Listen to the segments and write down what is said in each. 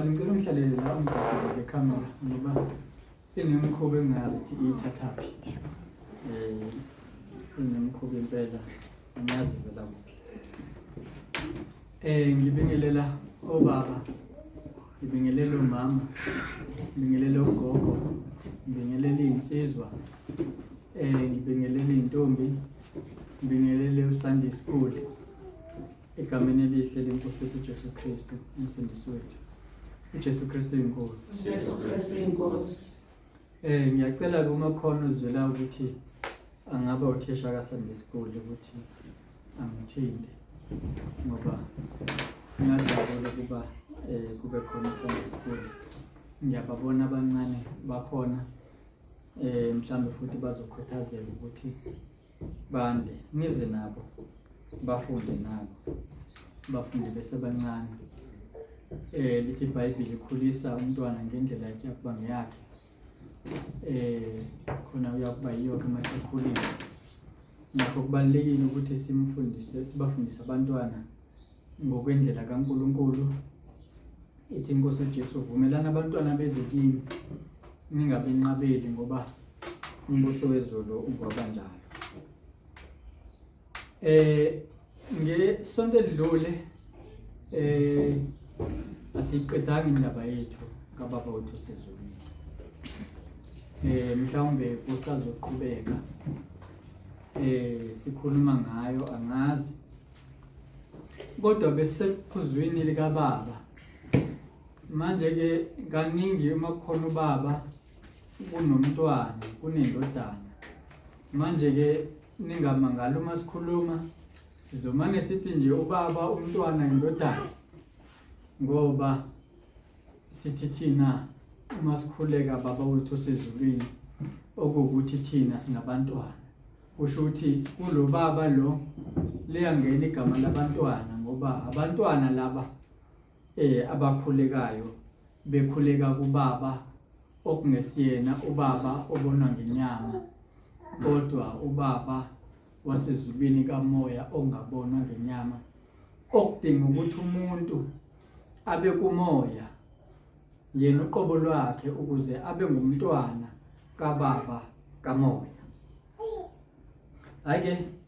Ngicela ungihlalele la ungibhekele le camera ngoba sinemkhuba engingazi ukuthi iyithathaphi. Inemkhuba impela angiyazi ivela kuphi. Ngibingelela obaba, ngibingelela omama, ngibingelela ogogo, ngibingelela iy'nsizwa, ngibingelela iy'ntombi, ngibingelele uSunday School. Egameni elihle leNkosi yethu uJesu Kristu, uMsindisi wethu. UJesu Kristu inkosi. Jesu Kristu inkosi. Ngiyacela ke uma khona uzwela ukuthi angaba uthisha ka Sunday School ukuthi angithinte ngoba singajabula ukuba kube khona Sunday School. Ngiyababona abancane bakhona mhlambe futhi bazokhuthazeka ukuthi bande nize nabo bafunde nabo bafunde besebancane. Lithi iBhayibheli ikhulisa umntwana ngendlela yakhe yakuba ngeyakhe, khona uyakuba yiyo ke uma esekhulile. Ngakho kubalulekile ukuthi simfundise, sibafundise abantwana Ngokwendlela kaNkulunkulu ithi inkosi uJesu vumelani abantwana beze kimi ningabenqabeli ngoba umbuso wezulu ungwabanjalo. Ngesonto elidlule asiqedanga indaba yethu kababa wethu osezulwini. Mhlawumbe kusazoqhubeka sikhuluma ngayo angazi, kodwa besephuzwini likababa. Manje ke kaningi uma kukhona ubaba kunomntwana kunendodana. Manje ke ningamangali uma sikhuluma sizomane sithi nje ubaba umntwana indodana, ngoba sithi thina uma sikhuleka baba wethu osezulwini okuwukuthi thina singabantwana, kusho ukuthi kulo baba lo liyangena igama labantwana, ngoba abantwana laba abakhulekayo bekhuleka kubaba okungesiyena ubaba obonwa ngenyama, kodwa ubaba wasezulwini kamoya ongabonwa ngenyama, okudinga ukuthi umuntu abe kumoya yena uqobo lwakhe ukuze abe ngumntwana kababa kamoya.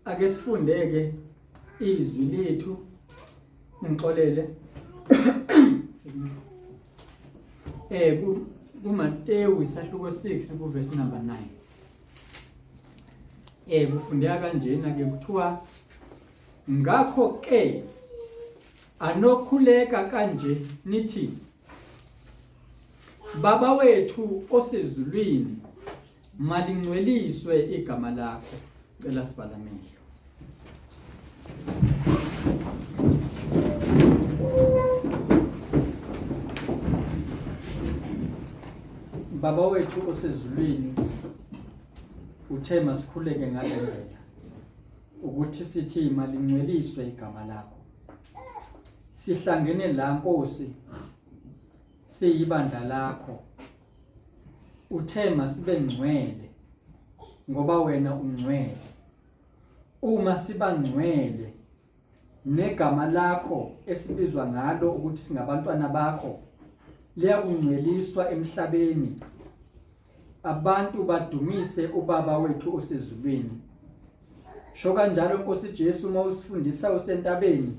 Ake sifundeke izwi lethu, ngixolele kuMateyu isahluko 6 kuverse number 9. Kufundeka kanjena ke, kuthiwa ngakho ke anokhuleka kanje nithi, Baba wethu osezulwini, malingcweliswe igama lakho. Cela sibhala amehlo. Baba wethu osezulwini, uthe masikhuleke ngale ndlela ukuthi sithi malingcweliswe igama lakho. Sihlangene la Nkosi, siyibandla lakho. Uthe masibe ngcwele ngoba wena ungcwele. Uma siba ngcwele negama lakho esibizwa ngalo ukuthi singabantwana bakho liyakungcweliswa emhlabeni, abantu badumise ubaba wethu osezulwini. Sho kanjalo Nkosi Jesu uma usifundisa usentabeni,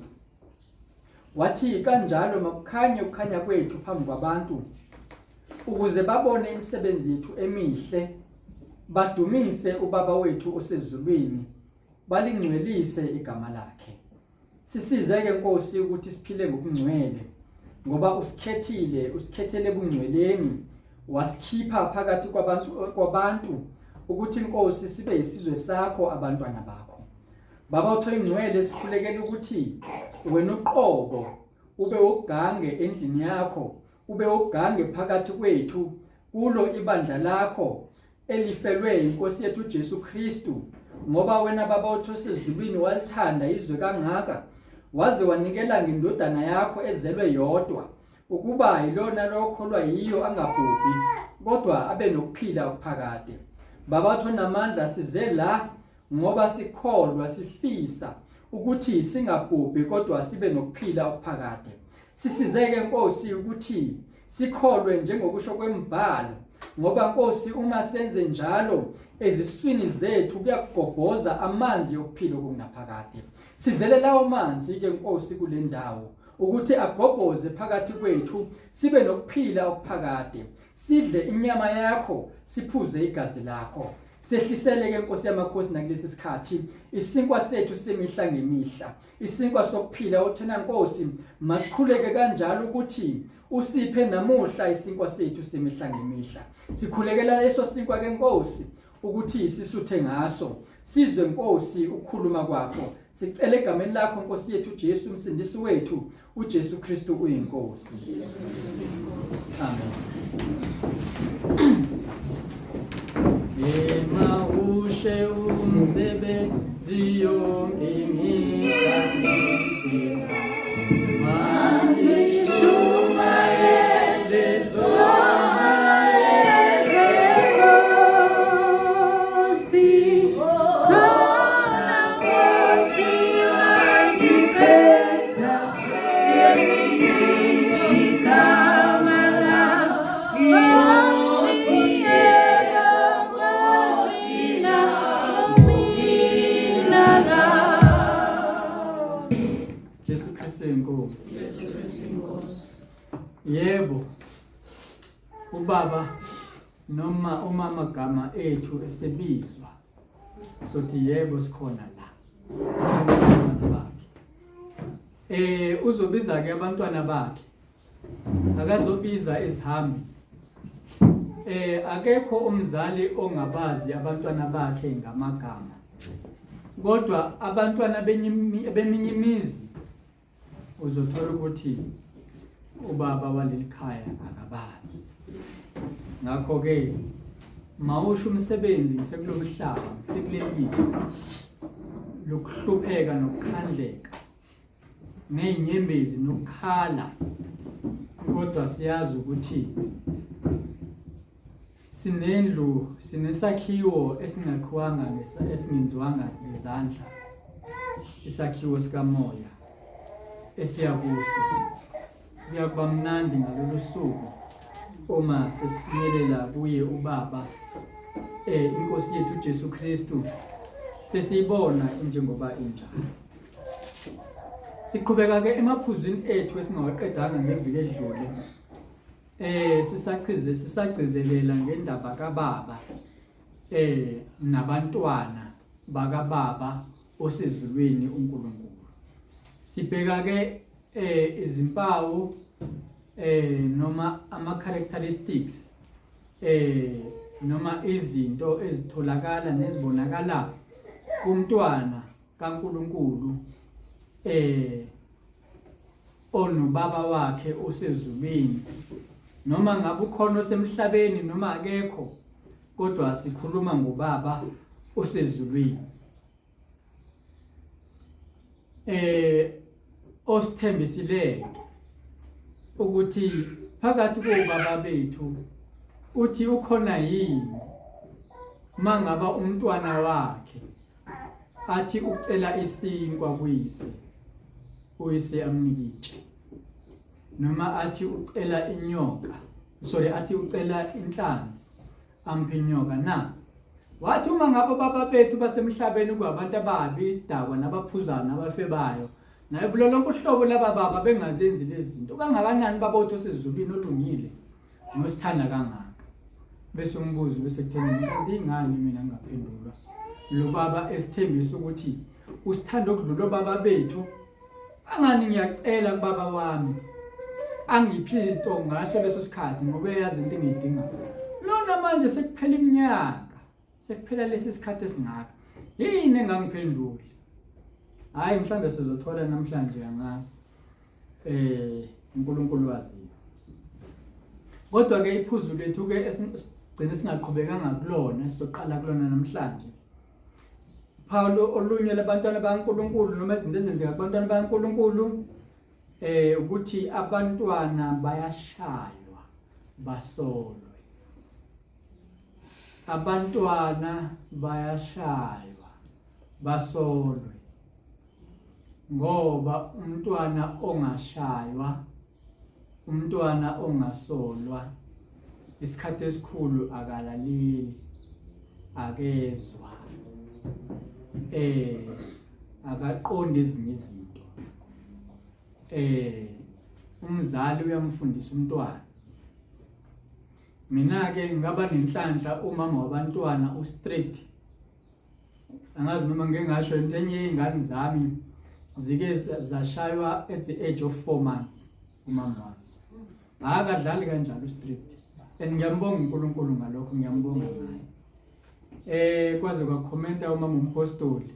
wathi kanjalo makukhanye ukukhanya kwethu phambi kwabantu ukuze babone imisebenzi yethu emihle, badumise ubaba wethu osezulwini, balingcwelise igama lakhe. Sisize ke Nkosi ukuthi siphile ngokungcwele, ngoba usikhethile, usikhethele ebungcweleni, wasikhipha phakathi kwabantu ukuthi Nkosi sibe isizwe sakho, abantwana bakho. Baba utho ingcwele, sikhulekela ukuthi wena uqobo ube ugange endlini yakho, ube ugange phakathi kwethu kulo ibandla lakho elifelwe inkosi yethu uJesu Kristu, ngoba wena Baba utho osezulwini walithanda izwe kangaka waze wanikela ngendodana yakho ezelwe yodwa, ukuba yilona lokholwa yiyo angabhubhi kodwa abe nokuphila okuphakade. Baba utho namandla, size la ngoba sikholwa, sifisa ukuthi singabhubhi kodwa sibe nokuphila okuphakade. Sisizeke Nkosi ukuthi sikholwe njengokusho kwembhalo, ngoba Nkosi uma senze njalo eziswini zethu kuyakugobhoza amanzi yokuphila okungunaphakade. Sizele lawo manzi ke Nkosi kule ndawo ukuthi agobhoze phakathi kwethu sibe nokuphila okuphakade, sidle inyama yakho, siphuze igazi lakho. Sehlisele ke Nkosi yamakhosi nakulesi sikhathi isinkwa sethu semihla ngemihla, isinkwa sokuphila othena Nkosi masikhuleke kanjalo ukuthi usiphe namuhla isinkwa sethu semihla ngemihla. Sikhulekela leso sinkwa ke Nkosi ukuthi sisuthe ngaso, sizwe Nkosi ukukhuluma kwakho. Sicela egameni lakho Nkosi yethu Jesu umsindisi wethu uJesu Kristu uyinkosi. Amen. Ema ushe umsebenzi yonke imihla nesimo. Mangishumayele zona ezenkosi, khona Nkosi wangiqeda. wenkosi. Yebo. Ubaba noma umama gama ethu esebizwa. Sothi yebo sikhona la. Abantwana bakhe. Uzobiza ke abantwana bakhe. Akazobiza izihambi. Akekho umzali ongabazi abantwana bakhe ngamagama. Kodwa abantwana beminye imizi uzothola ukuthi ubaba waleli khaya akabazi. Ngakho ke mawusho umsebenzi ngisekulomhlaba ngisekuleli lizwe lokuhlupheka nokukhandleka ney'nyembezi nokukhala kodwa siyazi ukuthi sinendlu sinesakhiwo esingakhiwanga esingenziwanga ngezandla isakhiwo sikamoya esiya kuso kuyakuba mnandi ngalolu suku uma sesifinyelela kuye ubaba inkosi yethu uJesu Kristu sesiyibona injengoba injalo. Siqhubeka ke emaphuzwini ethu esingawaqedanga ngeviki edlule. Sisachize sisagcizelela ngendaba kababa nabantwana bakababa osezulwini uNkulunkulu. Sibheka ke izimpawu noma ama characteristics noma izinto ezitholakala nezibonakala kumntwana kaNkulunkulu onobaba wakhe osezulwini noma ngabe ukhona osemhlabeni noma akekho kodwa sikhuluma ngobaba osezulwini osithembisileyo ukuthi phakathi kobaba bethu uthi ukhona yini mangaba umntwana wakhe athi ucela isinkwa kuyise uyise amnikitshe noma athi ucela inyoka sorry athi ucela inhlanzi amphe inyoka na wathi uma ngabe baba bethu basemhlabeni kuabantu ababi idakwa nabaphuzayo nabafebayo naye kulo lonke uhlobo laba baba bengazenzi lezi zinto kangakanani baba othi osezulwini olungile nosithanda kangaka bese umbuzo bese kutheni kanti ingani mina ngingaphendulwa lo baba esithembisa ukuthi usithanda okudlula obaba bethu angani ngiyacela kubaba wami angiphi into ngaso leso sikhathi ngoba eyazi into engiyidingayo lona manje sekuphela iminyaka sekuphela lesi sikhathi esingaka yini engangiphenduli hayi mhlambe sizothola namhlanje angazi uNkulunkulu waziyo kodwa ke iphuzu lethu ke esigcine singaqhubekanga kulona sizoqala kulona namhlanje Paulo olunye labantwana bakaNkulunkulu noma izinto ezenzeka kubantwana bakaNkulunkulu ukuthi abantwana bayashaywa basolwe abantwana bayashaywa basolwe ngoba umntwana ongashaywa umntwana ongasolwa isikhathi esikhulu akalaleli akezwa akaqondi ezinye izinto umzali uyamfundisa umntwana mina ke ngaba nenhlanhla umama wabantwana ustrict angazi noma ngike ngasho into enye yey'ngane zami zike zashaywa at the age of 4 months umama wazo akadlali kanjalo ustrict and ngiyambonga uNkulunkulu ngalokho ngiyambonga ngaye kwaze kwakhomenta umama umpostoli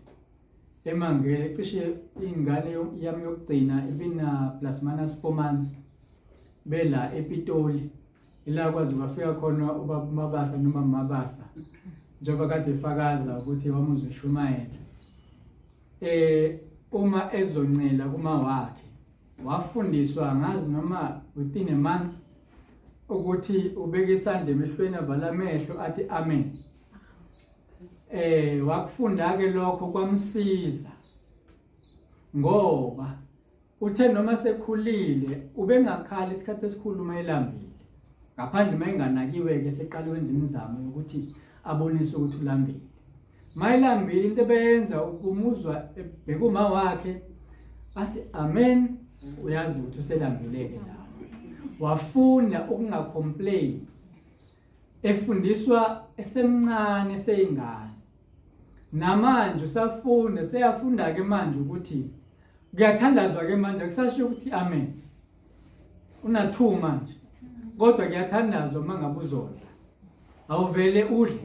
emangele cishe ingane yami yokugcina ibina plus minus 4 months bela ePitoli ila kwaze kwafika khona ubaba Mabasa noma Mabasa njengoba kade efakaza ukuthi wamuzwa eshumayela uma ezoncela kuma wakhe wafundiswa ngazi noma within a month ukuthi ubeka isandla emehlweni avala amehlo athi amen wakufunda ke lokho kwamsiza ngoba uthe noma sekhulile ubengakhali isikhathi esikhulu uma elambile ngaphandle uma enganakiwe ke seqala wenza imizamo yokuthi abonise ukuthi ulambile mayelambile into ebeyenza ukumuzwa ebheka uma wakhe athi amen. Uyazi ukuthi uselambile-ke nawe. Wafunda ukungacomplain efundiswa esemncane eseyingane. Namanje usafunda, seyafunda-ke manje ukuthi kuyathandazwa ke manje akusasho ukuthi amen. Una-2 manje. Kodwa kuyathandazwa uma ngabe uzodla. Awuvele udle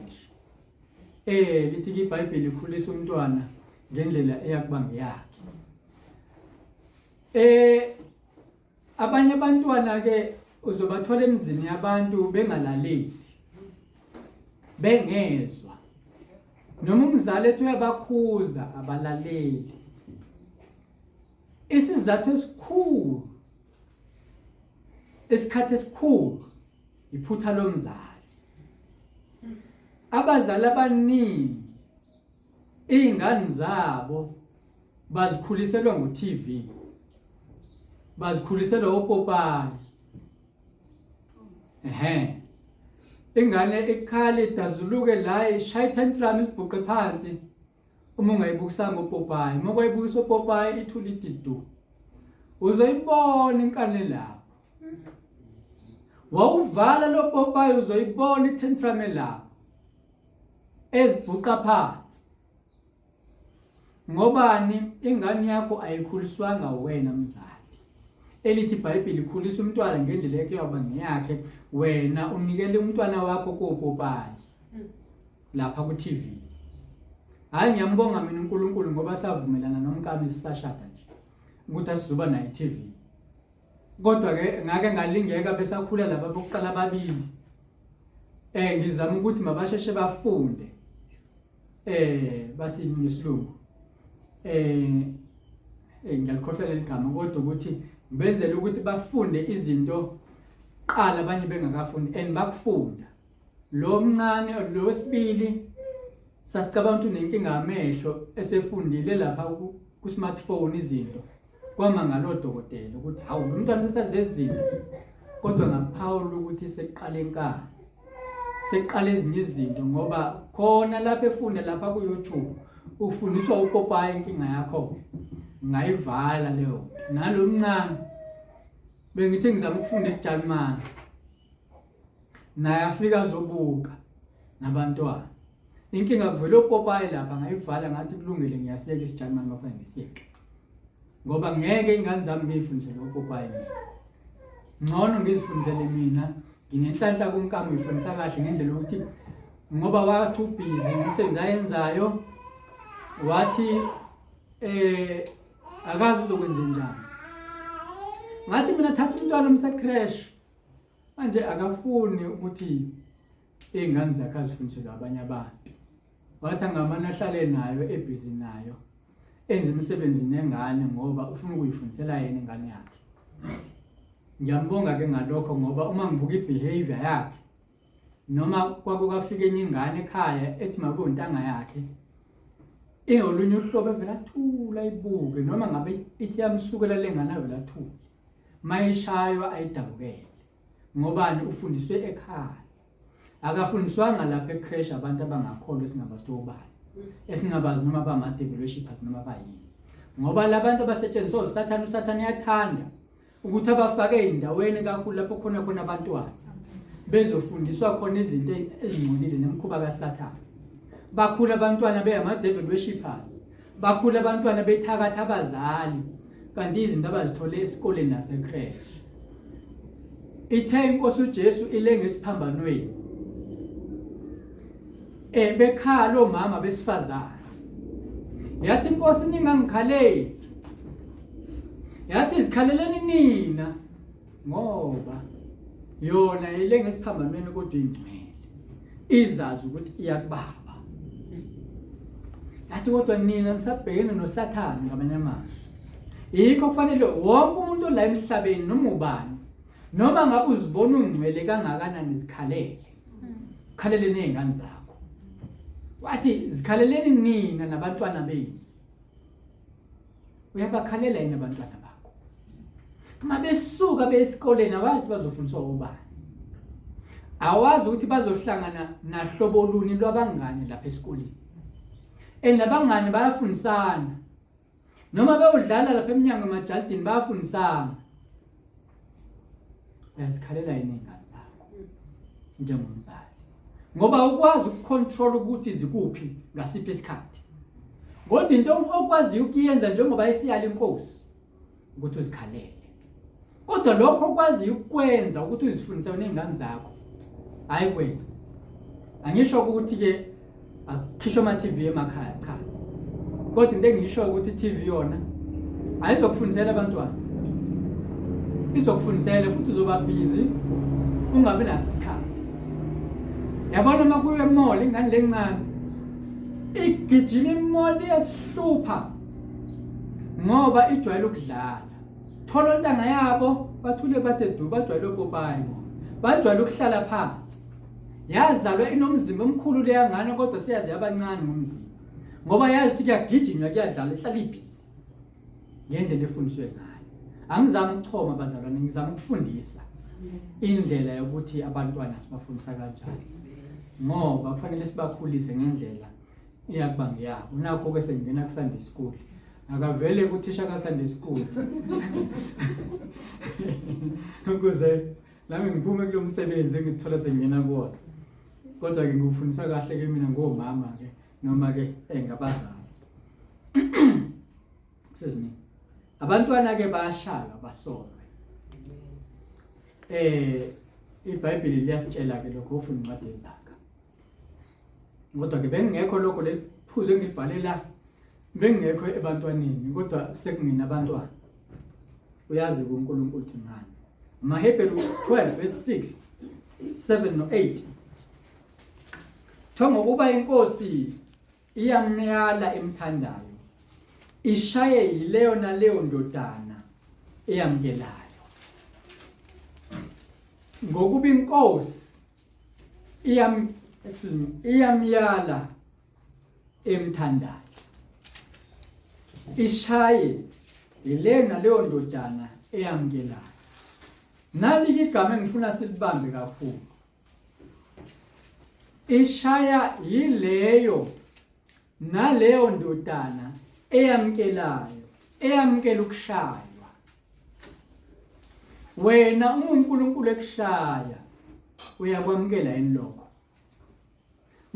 nje. Lithi ke iBhayibheli ikhulisa umntwana ngendlela eyakuba ngeyakhe. Abanye abantwana ke uzobathola emzini yabantu bengalaleli. Bengezwa. Noma umzali ethi uyabakhuza abalaleli. Isizathu esikhulu isikhathi esikhulu iphutha lomzali. Abazali abaningi izingane zabo bazikhuliselwa ngo-TV, bazikhuliselwa opopayi. Ehhe. Ingane ikhala idazuluke la ishaya i-tantrum isibhuqe phansi uma ungayibukisanga opopayi. Uma kwayibukisa opopayi ithule ithi du. Uzoyibona inkani lapho. Wawuvala lo popayi uzoyibona i-tantrum elapho. Ezibhuqa phansi. Ngobani ingane yakho ayikhuliswanga wena mzali. Elithi iBhayibheli khulisa umntwana ngendlela ekuyoba ngeyakhe, wena unikele umntwana wakho kopopayi lapha ku TV. Hayi ngiyambonga mina uNkulunkulu ngoba savumelana nomkami sisashada nje ukuthi asizuba nayo i-TV. Kodwa ke ngake ngalingeka besakhula laba bokuqala ababili. Ngizama ukuthi mabasheshe bafunde. Bathi ngesilungu. Ngiyalikhohlwa leli gama kodwa ukuthi ngibenzele ukuthi bafunde izinto qala abanye bengakafundi and bakufunda. Lo mncane lo wesibili sasicabanga ukuthi unenkinga yamehlo esefundile lapha ku smartphone izinto. Kwamangala odokotela ukuthi hawu lo mntwana sesazi lezi zinto, kodwa ngaphawula ukuthi sekuqala enkani, sekuqala ezinye izinto ngoba khona lapha efunda lapha ku-YouTube ufundiswa upopayi inkinga yakho ngayivala leyo. Nalo mncane bengithi ngizama ukufunda isiJalimane naye afika azobuka nabantwana. Inkinga kuvele upopayi lapha ngayivala ngathi kulungile ngiyasiyeka isiJalimane bafana ngisiyeke. Ngoba ngeke ingane zami ngiyifundisele upopayi mina. Ngcono ngizifundisele mina, nginenhlanhla kumkami ngifundisa kahle ngendlela yokuthi ngoba wathi ubhizi ngomsebenzi ayenzayo wathi akazi uzokwenza njani. Ngathi mina thatha umntwana umse creche. Manje akafuni ukuthi iy'ngane zakhe azifundiselwe abanye abantu. Wathi angamane ahlale nayo ebhizi nayo enze imisebenzi nengane ngoba ufuna ukuyifundisela yena ingane yakhe. Ngiyambonga ke ngalokho ngoba uma ngibuka i-behavior yakhe noma kwake kwafika enye ingane ekhaya ethi mabe untanga yakhe ingolunye uhlobo evela athula ayibuke noma ngabe ithi yamsukela lengane avela athule mayishaywa ayidabukele ngobani ufundiswe ekhaya akafundiswanga lapha ecrash abantu abangakholwa esingabazi obani esingabazi noma bama-devil worshippers noma bayini ngoba labantu abasetshenziswa uSathane uSathane uyathanda ukuthi abafake ey'ndaweni kakhulu lapho khona khona abantwana bezofundiswa khona izinto ezingcolile nemikhuba kaSathane. Bakhula abantwana beyama-devil worshippers, bakhula abantwana bethakatha abazali, kanti izinto abazithole esikoleni nasecreche. Ithe inkosi uJesu ilenge esiphambanweni. Bekhala omama besifazane. Yathi inkosi ningangikhaleli. Yathi zikhaleleni nina ngoba yona ilenge esiphambanweni kodwa ingcwele. Izazi ukuthi iyakubaba. Yathi kodwa nina nisabhekene noSathane ngamanye amazwi. Yikho kufanele wonke umuntu ola emhlabeni noma ubani noma ngabe uzibona ungcwele kangakanani zikhalele. Khalele nezingane zakho. Wathi zikhaleleni nina nabantwana benu. Uyabakhalela yini abantwana bakho? Uma besuka besikoleni awazi bazofundiswa ubani. Awazi ukuthi bazohlangana nahlobo luni lwabangane lapha esikoleni. And labangane bayafundisana. Noma bewudlala lapha eminyango emajalidini bayafundisana. Uyazikhalela yini iy'ngane zakho njengomzali? Ngoba ukwazi ukucontrol ukuthi zikuphi ngasiphi isikhathi. Kodwa into okwaziyo ukuyenza njengoba isiyala inkosi ukuthi uzikhalele. Kodwa lokho okwaziyo ukukwenza ukuthi uzifundise wena iy'ngane zakho, hhayi kwenza. Angisho ukuthi-ke akukhishwe ama-TV emakhaya, cha. Kodwa into engisho ukuthi i-TV yona ayizokufundisela abantwana. Izokufundisela futhi uzoba busy ungabi naso isikhathi. Yabona uma kuyo emall ingane lencane igijima imall iyasihlupha ngoba ijwayele ukudlala. Thola ontanga yabo bathule bathe du bajwayele opopayi bona. Bajwayele ukuhlala phansi. Yazalwa inomzimba omkhulu leya ngane kodwa seyaze yabancane ngomzimba. Ngoba yazi ukuthi kuyagijinywa kuyadlalwa ihlala ibhizi. Ngendlela efundiswe ngayo. Angizami ukuchoma bazalwane ngizama ukufundisa indlela yokuthi abantwana sibafundisa kanjani. Ngoba kufanele sibakhulise ngendlela iyakuba ngeyabo. Nakho ke sengingena ku Sunday school. Akavele kuthisha ka Sunday school. Ukuze nami ngiphume kulo msebenzi engizithola sengingena kuwona. Kodwa ke ngikufundisa kahle ke mina ngomama ke noma ke engabazali. Excuse me. Abantwana ke bayashaywa basolwe. IBhayibheli liyasitshela ke lokho ufunda incwadi yeZaga. Kodwa ke bengingekho lokho leli phuzu engilibhale la bengingekho ebantwaneni kodwa sekungina abantwana. Uyazi kuNkulunkulu uthi ngani. AmaHebheru 12 verse 6 7 no 8. Kuthiwa ngokuba inkosi iyamyala emthandayo ishaye yileyo naleyo ndodana eyamkelayo. Ngokuba inkosi iyam excuse me iyamyala emthandayo ishaye yilena leyo ndodana eyamkelayo. Nali igama engifuna silibambe kakhulu. Ishaya yileyo naleyo ndodana eyamkelayo, eyamkela ukushaywa. Wena uma uNkulunkulu ekushaya uyakwamukela yini lokho?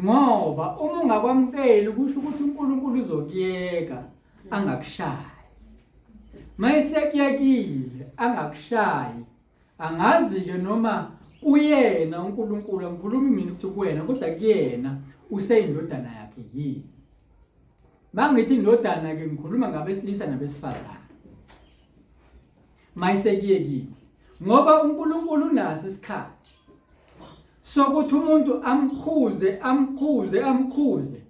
Ngoba uma ungakwamukeli kusho ukuthi uNkulunkulu uzokuyeka angakushayi. Mayesekuyekile angakushayi, angazi-ke noma kuyena uNkulunkulu, angikhulumi mina ukuthi kuwena, kodwa kuyena useyindodana yakhe yini. Mangithi indodana-ke ngikhuluma ngabesilisa nabesifazane. Mayisekuyekile. Ngoba uNkulunkulu unaso isikhathi sokuthi umuntu amkhuze, amkhuze, amkhuze.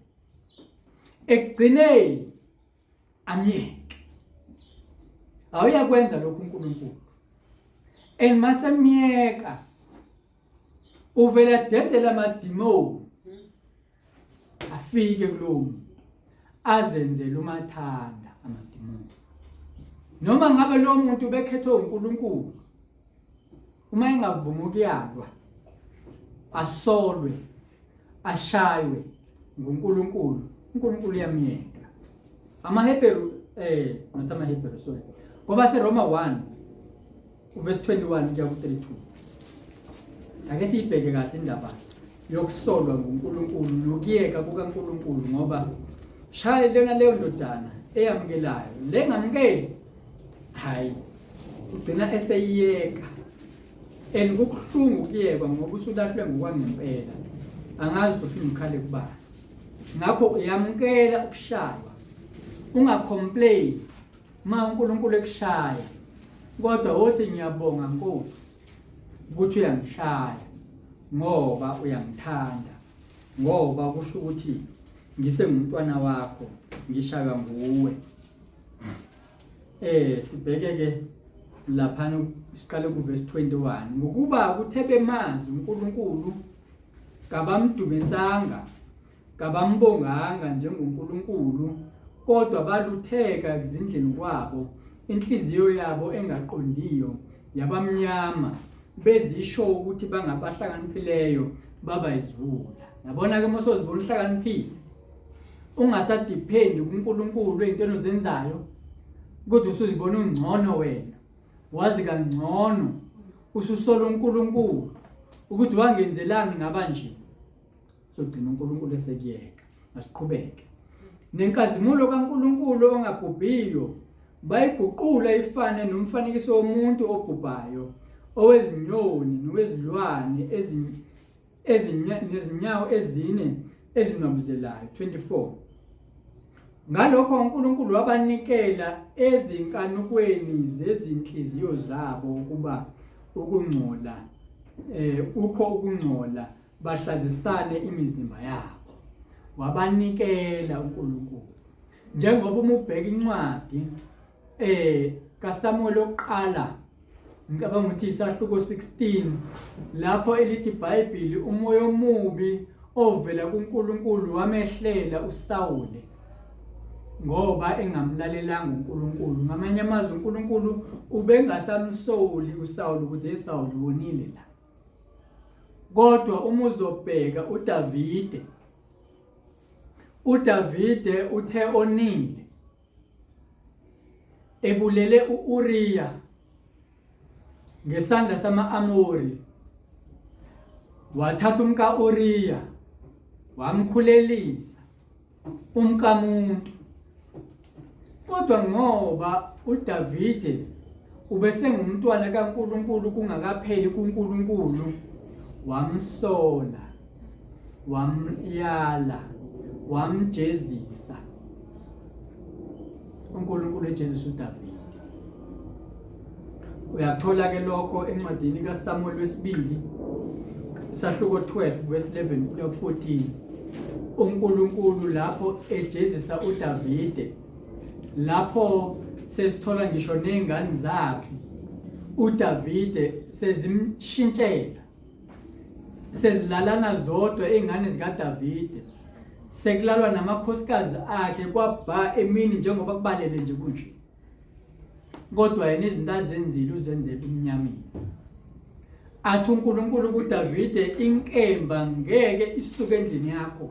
Ekugcineni amyeke. Awuyakwenza lokhu uNkulunkulu. And masemyeka uvela dedela amadimoni afike kulowo muntu azenzele umathanda amadimoni. Noma ngabe lowo muntu ubekhethwe uNkulunkulu, uma engavumi ukuyalwa asolwe ashaywe nguNkulunkulu, uNkulunkulu uyamyeka. AmaHebheru not amaHebheru sorry, ngoba seRoma 1 uverse 21 kuya ku-32. Ake siyibheke kahle indaba yokusolwa nguNkulunkulu nokuyeka kukaNkulunkulu, ngoba shaya lena leyo ndodana eyamukelayo, le ngamukeli hayi ugcina eseyiyeka. And kubuhlungu ukuyekwa ngoba usulahlwe ngokwangempela, angazi ukuthi uphinde ukhale kubani. Ngakho uyamukela ukushaywa, ungacomplain uma uNkulunkulu ekushaya, kodwa wothi ngiyabonga Nkosi ukuthi uyangishaya ngoba uyangithanda, ngoba kusho ukuthi ngisengumntwana wakho, ngishaywa nguwe. Sibheke ke laphana siqale kuverse 21. Ngokuba kuthe bemazi uNkulunkulu kabamdumisanga, kabambonganga njengoNkulunkulu, kodwa balutheka ekuzindleni kwabo, inhliziyo yabo engaqondiyo yabamnyama, bezisho ukuthi bangabahlakaniphileyo baba iziwula. Yabona ke uma usozibona uhlakaniphile, ungasadephendi kuNkulunkulu ey'ntweni ozenzayo, Kodwa usuzibona ungcono wena, wazi kangcono, ususola uNkulunkulu ukuthi wangenzelani ngaba nje. Sogcina uNkulunkulu esekuyeka. Masiqhubeke. Nenkazimulo kaNkulunkulu ongabhubhiyo bayiguqula ifane nomfanekiso womuntu obhubhayo, owezinyoni nowezilwane nezinyawo ezine ezinwabuzelayo. 24 Ngalokho uNkulunkulu wabanikela ezinkanukweni zezinhliziyo zabo ukuba ukungcola ukho ukungcola bahlazisane imizimba yabo. Wabanikela uNkulunkulu. Njengoba uma ubheka incwadi kaSamuel oqala, ngicabanga ukuthi isahluko 16, lapho elithi iBhayibheli umoya omubi ovela kuNkulunkulu wamehlela uSawule ngoba engamlalelanga uNkulunkulu. Ngamanye amazwi uNkulunkulu ubengasamsoli uSawule ukuthi hey Sawule wonile la. Kodwa uma uzobheka uDavide, uDavide uthe onile ebulele uUriya ngesandla sama-Amori, wathatha umka-Uriya wamkhulelisa umkamuntu. Kodwa ngoba uDavide ubesengumntwana kaNkulunkulu kungakapheli kuNkulunkulu, wamsola, wamyala, wamjezisa. uNkulunkulu ejezisa uDavide. Uyakuthola ke lokho encwadini kaSamuel wesibili isahluko 12 verse 11 kuya ku-14. uNkulunkulu lapho ejezisa uDavide, lapho sesithola ngisho nezingane zakhe uDavide sezimshintshela, sezilalana zodwa izingane zikaDavide, sekulalwa namakhosikazi akhe kwabha emini njengoba kubalele nje kunje. Kodwa yena izinto azenzile uzenzela umnyameni. Athi uNkulunkulu kuDavide, inkemba ngeke isuke endlini yakho,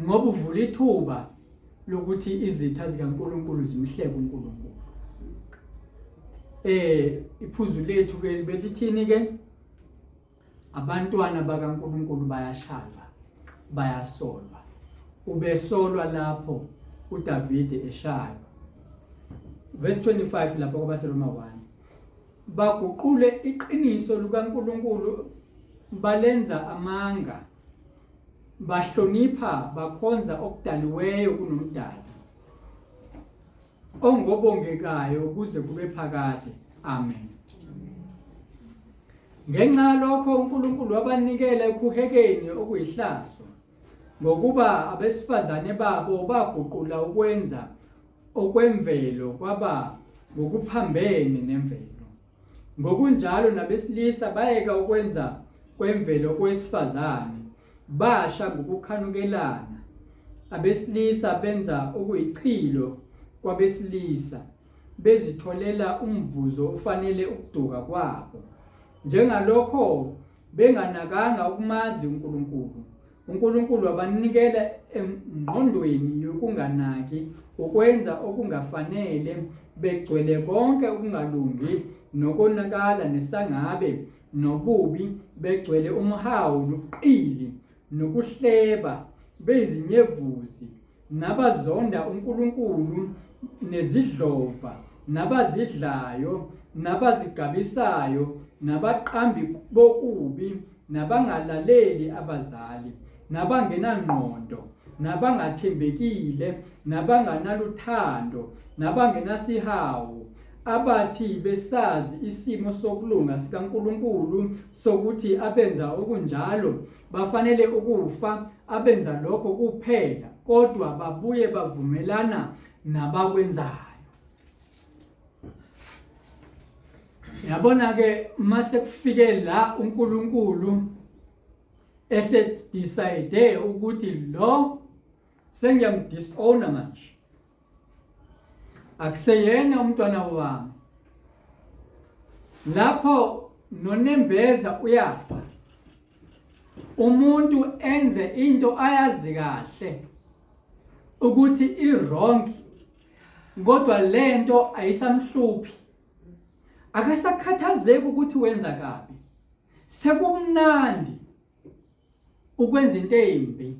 ngoba uvula ithuba lokuthi izitha zikaNkulunkulu zimhleke uNkulunkulu. Iphuzu lethu ke belithini ke? Abantwana bakaNkulunkulu bayashaywa, bayasolwa. Ubesolwa lapho uDavide eshaywa. Verse 25 lapho kwabaseRoma 1. Baguqule iqiniso likaNkulunkulu balenza amanga, bahlonipha bakhonza okudaliweyo kunomdali ongobongekayo kuze kube phakade. Amen. Ngenxa yalokho uNkulunkulu wabanikela ekuhekeni okuyihlazo, ngokuba abesifazane babo baguqula ukwenza okwemvelo kwaba ngokuphambene nemvelo. Ngokunjalo nabesilisa bayeka ukwenza kwemvelo kowesifazane, basha ngokukhanukelana. Abesilisa benza okuyichilo kwabesilisa, bezitholela umvuzo ofanele ukuduka kwabo. Njengalokho benganakanga ukumazi uNkulunkulu, uNkulunkulu wabanikela engqondweni yokunganaki ukwenza okungafanele, begcwele konke ukungalungi nokonakala nesangabe nobubi, begcwele umhawu nobuqili nokuhleba, beyizinyevuzi nabazonda uNkulunkulu nezidlova nabazidlayo nabazigabisayo nabaqambi bokubi nabangalaleli abazali nabangenangqondo nabangathembekile nabanganaluthando nabangenasihawu abathi besazi isimo sokulunga sikaNkulunkulu sokuthi abenza okunjalo bafanele ukufa, abenza lokho kuphela, kodwa babuye bavumelana nabakwenzayo. Yabona ke mase kufike la uNkulunkulu esedecide ukuthi lo sengiyamdisowner manje, akuseyena umntwana wami. Lapho nonembeza uyafa, umuntu enze into ayazi kahle ukuthi i-wrong. Kodwa lento ayisamhluphi. Akasakhathazeki ukuthi wenza kabi. Sekumnandi ukwenza into embi.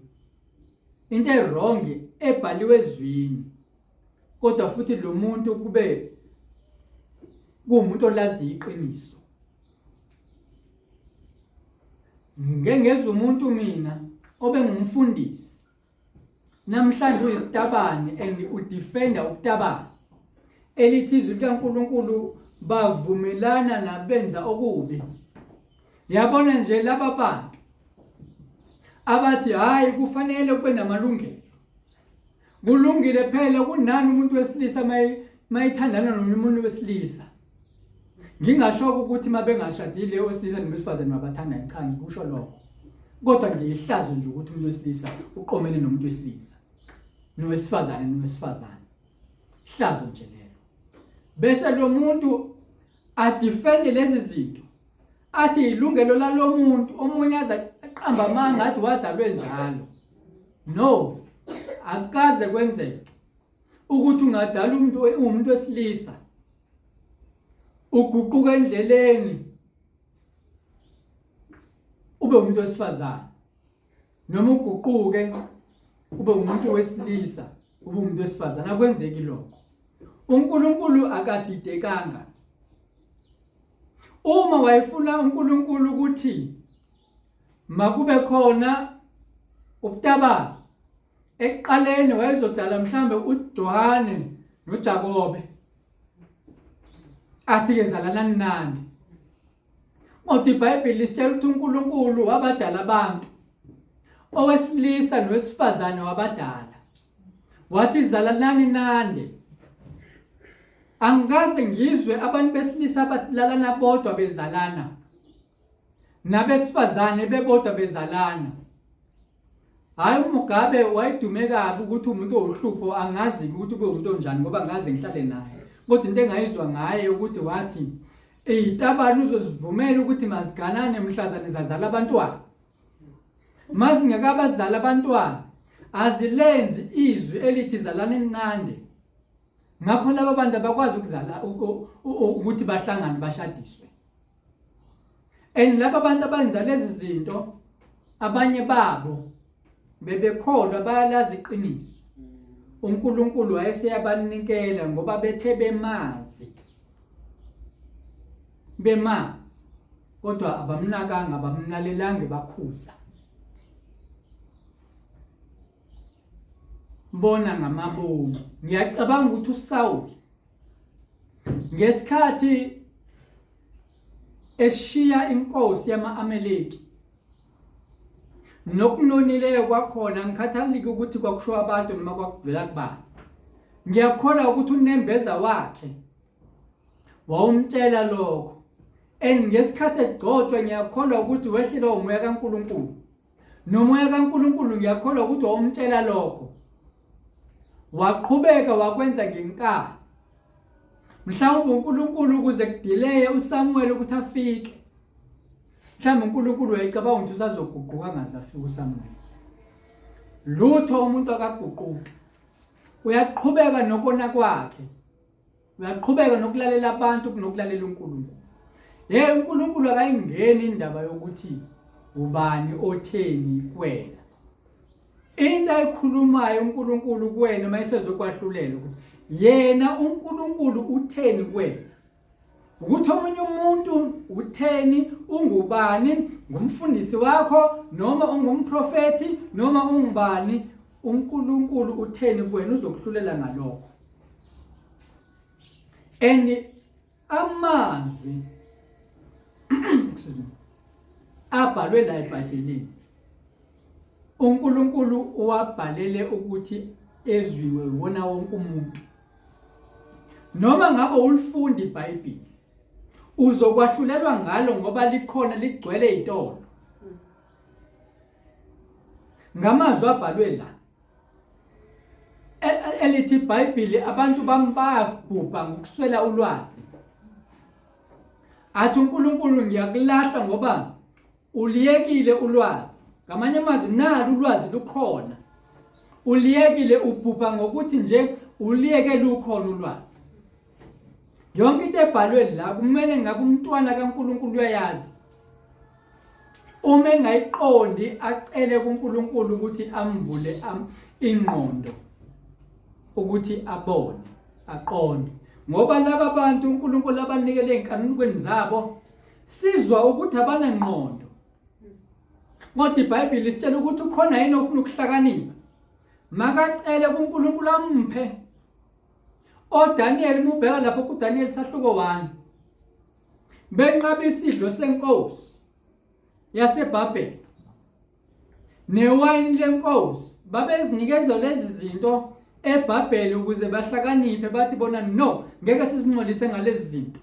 Into ewrong ebhaliwe ezwini. Kodwa futhi lo muntu kube kuwumuntu olazi iqiniso. Ngeke ngezwe umuntu mina obengumfundisi namhlanje uyisitabane and udefenda ubutabane elithi izwi likaNkuluNkulu bavumelana nabenza okubi yabona nje laba bantu abathi hayi kufanele kube namalungelo kulungile phela kunani umuntu wesilisa mayithandana nomunye umuntu wesilisa ngingasho ukuthi uma bengashadile owesilisa nowesifazane mabathandane cha ngikusho lokho kodwa nje ihlazo nje ukuthi umuntu wesilisa uqomene nomuntu wesilisa nowesifazane nowesifazane hlazo nje lelo bese lo muntu adefende lezi zinto athi ilungelo lalomuntu omunye aze aqamba amanga athi wadalwe njalo no akukaze kwenzeke ukuthi ungadala umuntu umuntu wesilisa uguquka endleleni ube umuntu wesifazane noma uguquke ube umuntu wesilisa ube umuntu wesifazane akwenzeki lokho uNkulunkulu akadidekanga uma wayefuna uNkulunkulu ukuthi makube khona ubutabane ekuqaleni wayezodala mhlambe uJohane noJakobe athi ke zalanani nandi Kodwa iBhayibheli lisitshela ukuthi uNkulunkulu wabadala abantu owesilisa nowesifazane wabadala wathi zalanani nande angikaze ngizwe abantu besilisa abalalana bodwa bezalana nabesifazane bebodwa bezalana Hhayi uMugabe wayedume kabi ukuthi umuntu owuhlupho angazi ukuthi ube umuntu onjani ngoba ngaze ngihlale naye. Kodwa into engayizwa ngaye ukuthi wathi izitabane uzozivumela ukuthi maziganane mhlazane zazala abantwana. Mazingekabazali abantwana azilenzi izwi elithi zalani nande. Ngakho laba bantu abakwazi ukuzala ukuthi bahlangane bashadiswe. And laba bantu abenza lezi zinto abanye babo bebekholwa bayalazi iqiniso. uNkulunkulu wayeseyabanikela ngoba bethe bemazi. Bemazi. Kodwa abamnakanga abamnalelanga bakhuza. Bona ngamabomu. Ngiyacabanga ukuthi uSawuli ngesikhathi eshiya inkosi yama-Amaleki nokunonileyo kwakhona ngikhathaleki ukuthi kwakusho abantu noma kwakuvela kubani ngiyakholwa ukuthi unembeza wakhe wawumtshela lokho and ngesikhathi egcotshwa ngiyakholwa ukuthi wehlelwa umoya kaNkulunkulu nomoya kaNkulunkulu ngiyakholwa ukuthi wawumtshela lokho waqhubeka wakwenza ngenkani mhlawumbe uNkulunkulu ukuze kudileye uSamuel ukuthi afike mhlawumbe uNkulunkulu wayecabanga ukuthi usazoguquka angaze afike uSamuel lutho umuntu akaguquki uyaqhubeka nokona kwakhe uyaqhubeka nokulalela abantu kunokulalela uNkulunkulu hey uNkulunkulu akayingeni indaba yokuthi ubani otheni kuwena into ayikhulumayo uNkulunkulu kuwena uma esezokwahlulela ukuthi yena uNkulunkulu utheni kuwena ukuthi omunye umuntu utheni ungubani ngumfundisi wakho noma ungumprofethi noma ungubani uNkulunkulu utheni kuwena uzokuhlulela ngalokho and amazwi excuse me abhalwe la eBhayibhelini uNkulunkulu uwabhalele ukuthi ezwiwe wona wonke umuntu noma ngabe ulifunda iBhayibheli uzokwahlulelwa ngalo ngoba likhona ligcwele itolo ngamazwi abhalwe la e, e, elithi iBhayibheli abantu bami bayabhubha ngokuswela ulwazi athi uNkulunkulu ngiyakulahla ngoba uliyekile ulwazi ngamanye amazwi nalo ulwazi lukhona uliyekile ubhubha ngokuthi nje Uliyeke lukhona ulwazi. Yonke into ebhalwe la kumele ngabe umntwana kaNkulunkulu uyayazi. Uma engayiqondi acele kuNkulunkulu ukuthi amvule ingqondo ukuthi abone, aqonde. Ngoba laba bantu uNkulunkulu abanikele ezinkanukweni zabo sizwa ukuthi abanangqondo. Kodwa iBhayibheli lisitshela ukuthi ukhona yini ofuna ukuhlakanipha. Makacele kuNkulunkulu amphe. ODaniel mubheka lapho kuDaniel sahluko 1. Benqaba isidlo senkosi yaseBhabheli newayini lenkosi babezinikeza lezi zinto eBhabheli ukuze bahlakaniphe bathi bona no ngeke sizingcolise ngalezi zinto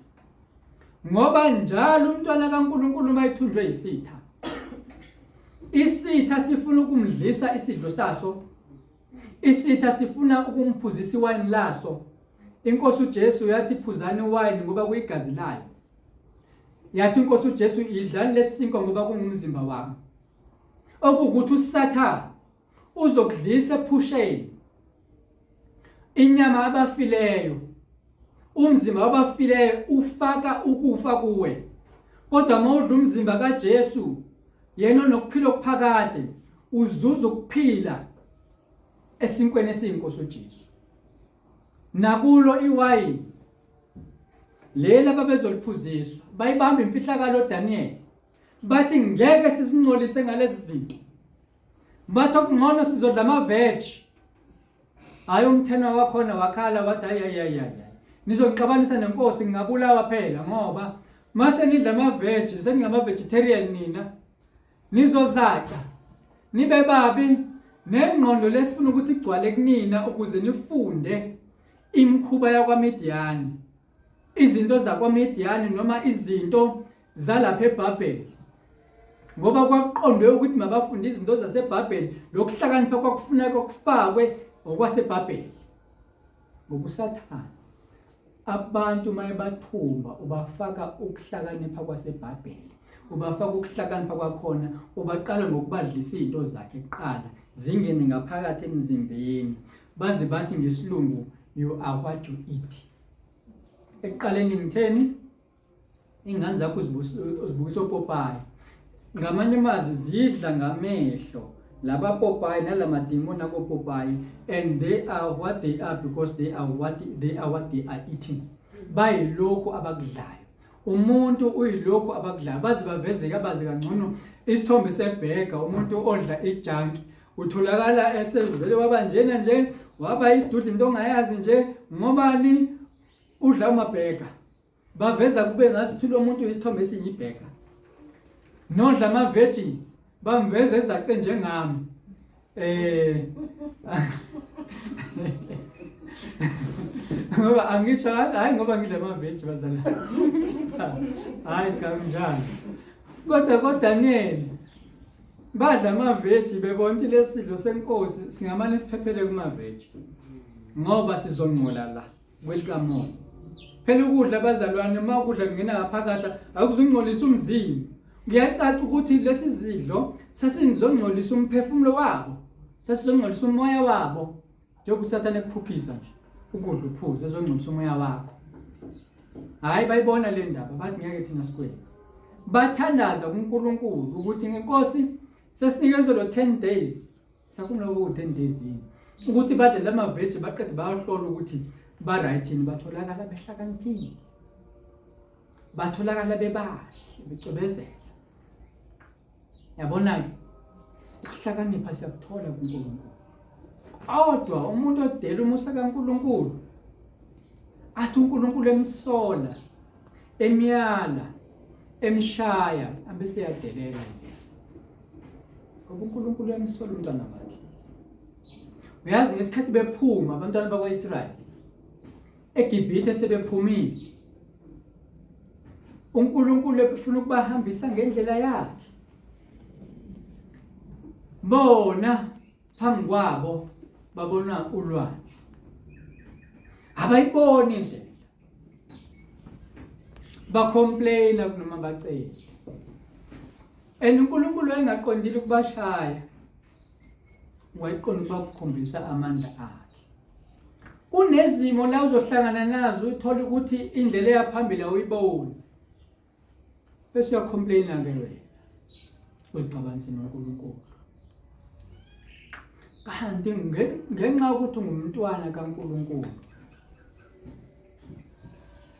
ngoba njalo umntwana kaNkuluNkulu uma ethunjwe yisitha isitha sifuna ukumdlisa isidlo saso isitha sifuna ukumphuzisa iwayini laso inkosi uJesu yathi phuzani iwayini ngoba kuyigazi layo yathi inkosi uJesu idlani lesinkwa ngoba kungumzimba wami okuwukuthi uSathane uzokudlisa ephusheni inyama abafileyo umzimba wabafileyo ufaka ukufa kuwe kodwa uma udla umzimba kaJesu yena onokuphila okuphakade uzuza ukuphila esinkweni esiyinkosi uJesu nakulo iwayini leli ababezoliphuziswa bayibamba imfihlakalo Daniel bathi ngeke sisincolise ngalezi zinto bathi okungcono sizodla ama-veg hhayi umthenwa wakhona wakhala wathi hayi hayi hayi hayi nizongixabanisa nenkosi ngingabulawa phela ngoba mase nidla ama-veg seningama-vegetarian nina nizozaca nibe babi nengqondo lesifuna ukuthi igcwale kunina ukuze nifunde imikhuba yakwaMidiyani izinto zakwaMidiyani noma izinto zalapha eBhabheli ngoba kwakuqondwe ukuthi mabafunde izinto zaseBhabheli lokuhlakanipha kwakufuneka kufakwe ngokwaseBhabheli ngokusathane abantu mayebathumba ubafaka ukuhlakanipha kwaseBhabheli ubafaka ukuhlakanipha kwakhona ubaqala ngokubadlisa izinto zakhe kuqala zingene ngaphakathi emzimbeni baze bathi ngesilungu you are what you eat ekuqaleni ngitheni Ingane zakho uzibukisa opopayi. Ngamanye amazwi zidla ngamehlo laba popayi nalamadimoni akopopayi and they are what they are because they are what they are what they are eating. Bayilokhu abakudlayo. Umuntu uyilokhu abakudlayo baze bavezeke abazi kangcono isithombe sebhega umuntu odla ijunk utholakala esevele waba njena nje waba isidudla into ongayazi nje ngobani udla amabhega baveza kube ngathi lo muntu isithombe esiyibheka nodla ama veggies bamveza ezace njengami eh ngoba angisho hayi ngoba ngidla ama veg bazala hayi kanjani kodwa koDaniel badla ama veg bebona ukuthi lesidlo senkosi singamane siphephele kuma veg ngoba sizongcola la kwelikamoya phela ukudla abazalwane uma ukudla kungena ngaphakathi akuzungcolisa umzimba kuyacaca ukuthi lesi zidlo sasizongcolisa umphefumulo wabo sasizongcolisa umoya wabo njengoba usathane ekuphuphisa nje ukudla uphuze ezongcolisa umoya wakho hhayi bayibona le ndaba bathi ngeke thina sikwenze bathandaza kuNkulunkulu ukuthi ngenkosi sesinikezwe lo 10 days Sakumele kube 10 days yini ukuthi badle lama veg baqede bayahlola ukuthi ba right yini batholakala behlakaniphile batholakala bebahle becwebezela yabona ke ukuhlakanipha siyakuthola kuNkulunkulu kodwa umuntu odela umusa kaNkulunkulu athi uNkulunkulu emsola emyala emshaya abese yadelela nje Ngoba uNkulunkulu uyamsola umntwana wakhe. Uyazi ngesikhathi bephuma abantwana bakwa-Israyeli eGibhithe sebephumile. uNkulunkulu ebefuna ukubahambisa ngendlela yakhe. Bona phambi kwabo babona ulwandle. Abayiboni indlela. Bacomplaina kunoma bacele. And uNkulunkulu wayengaqondile ukubashaya. Wayeqonda ukubakhombisa amandla akhe. Kunezimo la uzohlangana nazo uthole ukuthi indlela eyaphambili awuyiboni. Bese uyacomplaina ke wena. Uzixabanise noNkulunkulu. Kanti ngenxa yokuthi ungumntwana kaNkulunkulu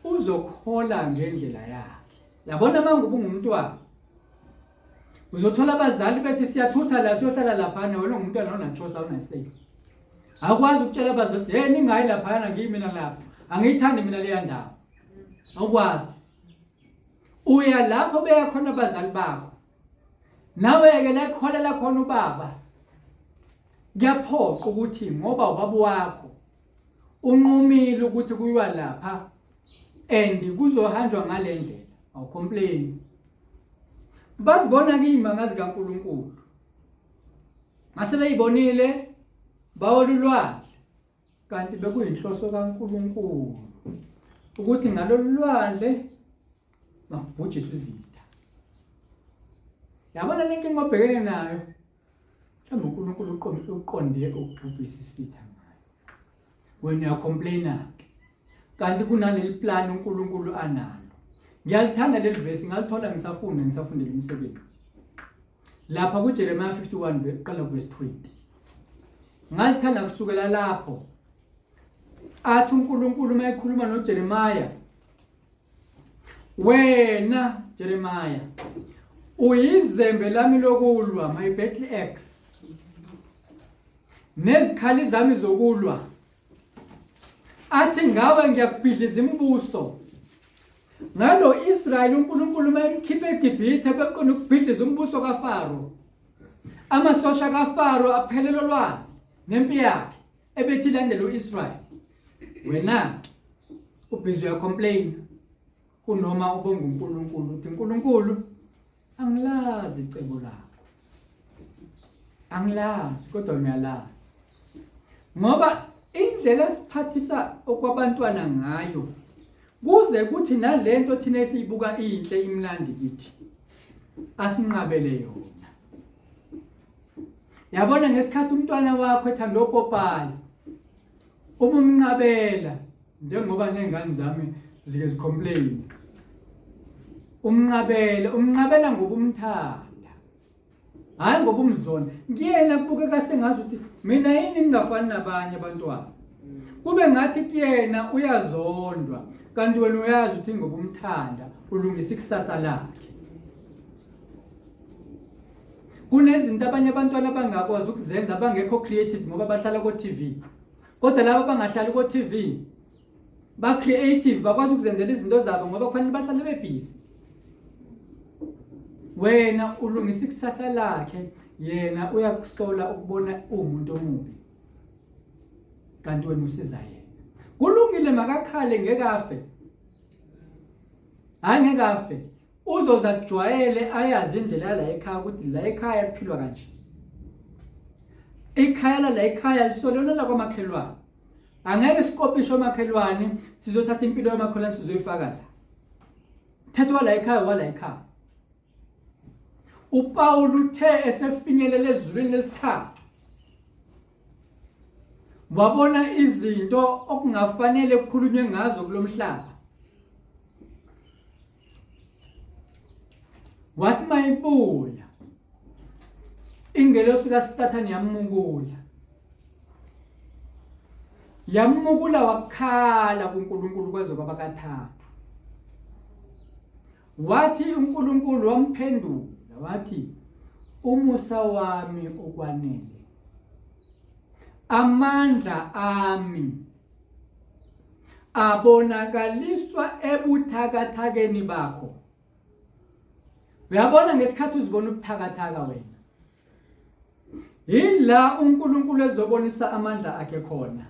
uzokhola ngendlela yakhe. Yabona manguba ungumntwana Uzothola abazali bethi siyathutha la siyohlala laphana wena ungumntwana awunachoice awunasay. Awukwazi ukutshela abazali ukuthi hey ningayi laphana ngiyimina lapho. Angiyithandi mina leya ndawo. Awukwazi. Uya lapho beya khona abazali bakho. Nawe-ke la ekholela khona ubaba kuyaphoqa ukuthi ngoba ubaba wakho unqumile ukuthi kuyiwa lapha and kuzohanjwa ngale ndlela awucomplain Bazibona ke iy'manga zikaNkulunkulu. Mase beyibonile bawela ulwandle kanti bekuyinhloso kaNkulunkulu ukuthi ngalolu lwandle makubhujiswe izitha. Yabona le nkinga obhekene nayo mhlawumbe uNkulunkulu uqonde ukubhubhisa isitha ngayo. Wena uyacomplaina-ke kanti kunaleli plan uNkulunkulu analo. Ngiyalithanda leli vesi ngalithola ngisafunda ngisafundela umsebenzi. Lapha kuJeremiah 51 qala kuverse 20. Ngalithanda kusukela lapho athi uNkulunkulu uma ekhuluma noJeremiah wena Jeremiah uyizembe lami lokulwa my battle axe nezikhali zami zokulwa athi ngawe ngiyakubhidliza imibuso ngalo Israyeli uNkulunkulu uma emkhipha eGibhithe beqonda ukubhidliza umbuso kaFaro amasosha kaFaro aphelelwa lwandle nempi yakhe ebethi ilandela uIsrael wena ubhizi uyacomplain kunoma ubonga uNkulunkulu uthi uNkulunkulu angilazi icebo lakho angilazi kodwa ngiyalazi ngoba indlela esiphathisa okwabantwana ngayo kuze kuthi nalento thina esiyibuka inhle imnandi kithi asinqabele yona Yabona ngesikhathi umntwana wakho ethanda opopayi uma umnqabela njengoba ney'ngane zami zike zicomplain umnqabela umnqabela ngoba umthanda hhayi ngoba umzona kuyena kubukeka sengazi ukuthi mina yini ngingafani nabanye abantwana kube ngathi kuyena uyazondwa kanti wena uyazi ukuthi ngoba umthanda ulungisa ikusasa lakhe Kunezinto abanye abantwana abangakwazi ukuzenza abangekho creative ngoba bahlala ko-TV. Kodwa laba abangahlali ko-TV ba-creative bakwazi ukuzenzela izinto zabo ngoba kufanele bahlale bebhizi. Wena ulungisa ikusasa lakhe, yena uyakusola ukubona uwumuntu omubi. Kanti wena usiza yena. Kulungile makakhale ngeke afe. Hayi ngeke afe. Uzoze akujwayele ayazi indlela yala ekhaya ukuthi la ekhaya kuphilwa kanje. Ikhaya lala ekhaya lisolona lakwamakhelwane. Angeke sikopishe omakhelwane sizothatha impilo yomakhelwane sizoyifaka la. Mthetho wala ekhaya wala ekhaya. UPawulu uthe esefinyelele ezulwini lesithathu wabona izinto okungafanele kukhulunywe ngazo kulomhlaba. Wathi mayibuya ingelosi kaSathane yamukula. Yamukula wakhala kuNkulunkulu kwaze kwaba kathathu. Wathi uNkulunkulu wamphendula wathi umusa wami ukwanele. Amandla ami abonakaliswa ebuthakathakeni bakho. Uyabona ngesikhathi uzibona ubuthakathaka wena. Yila uNkulunkulu ezobonisa amandla akhe khona.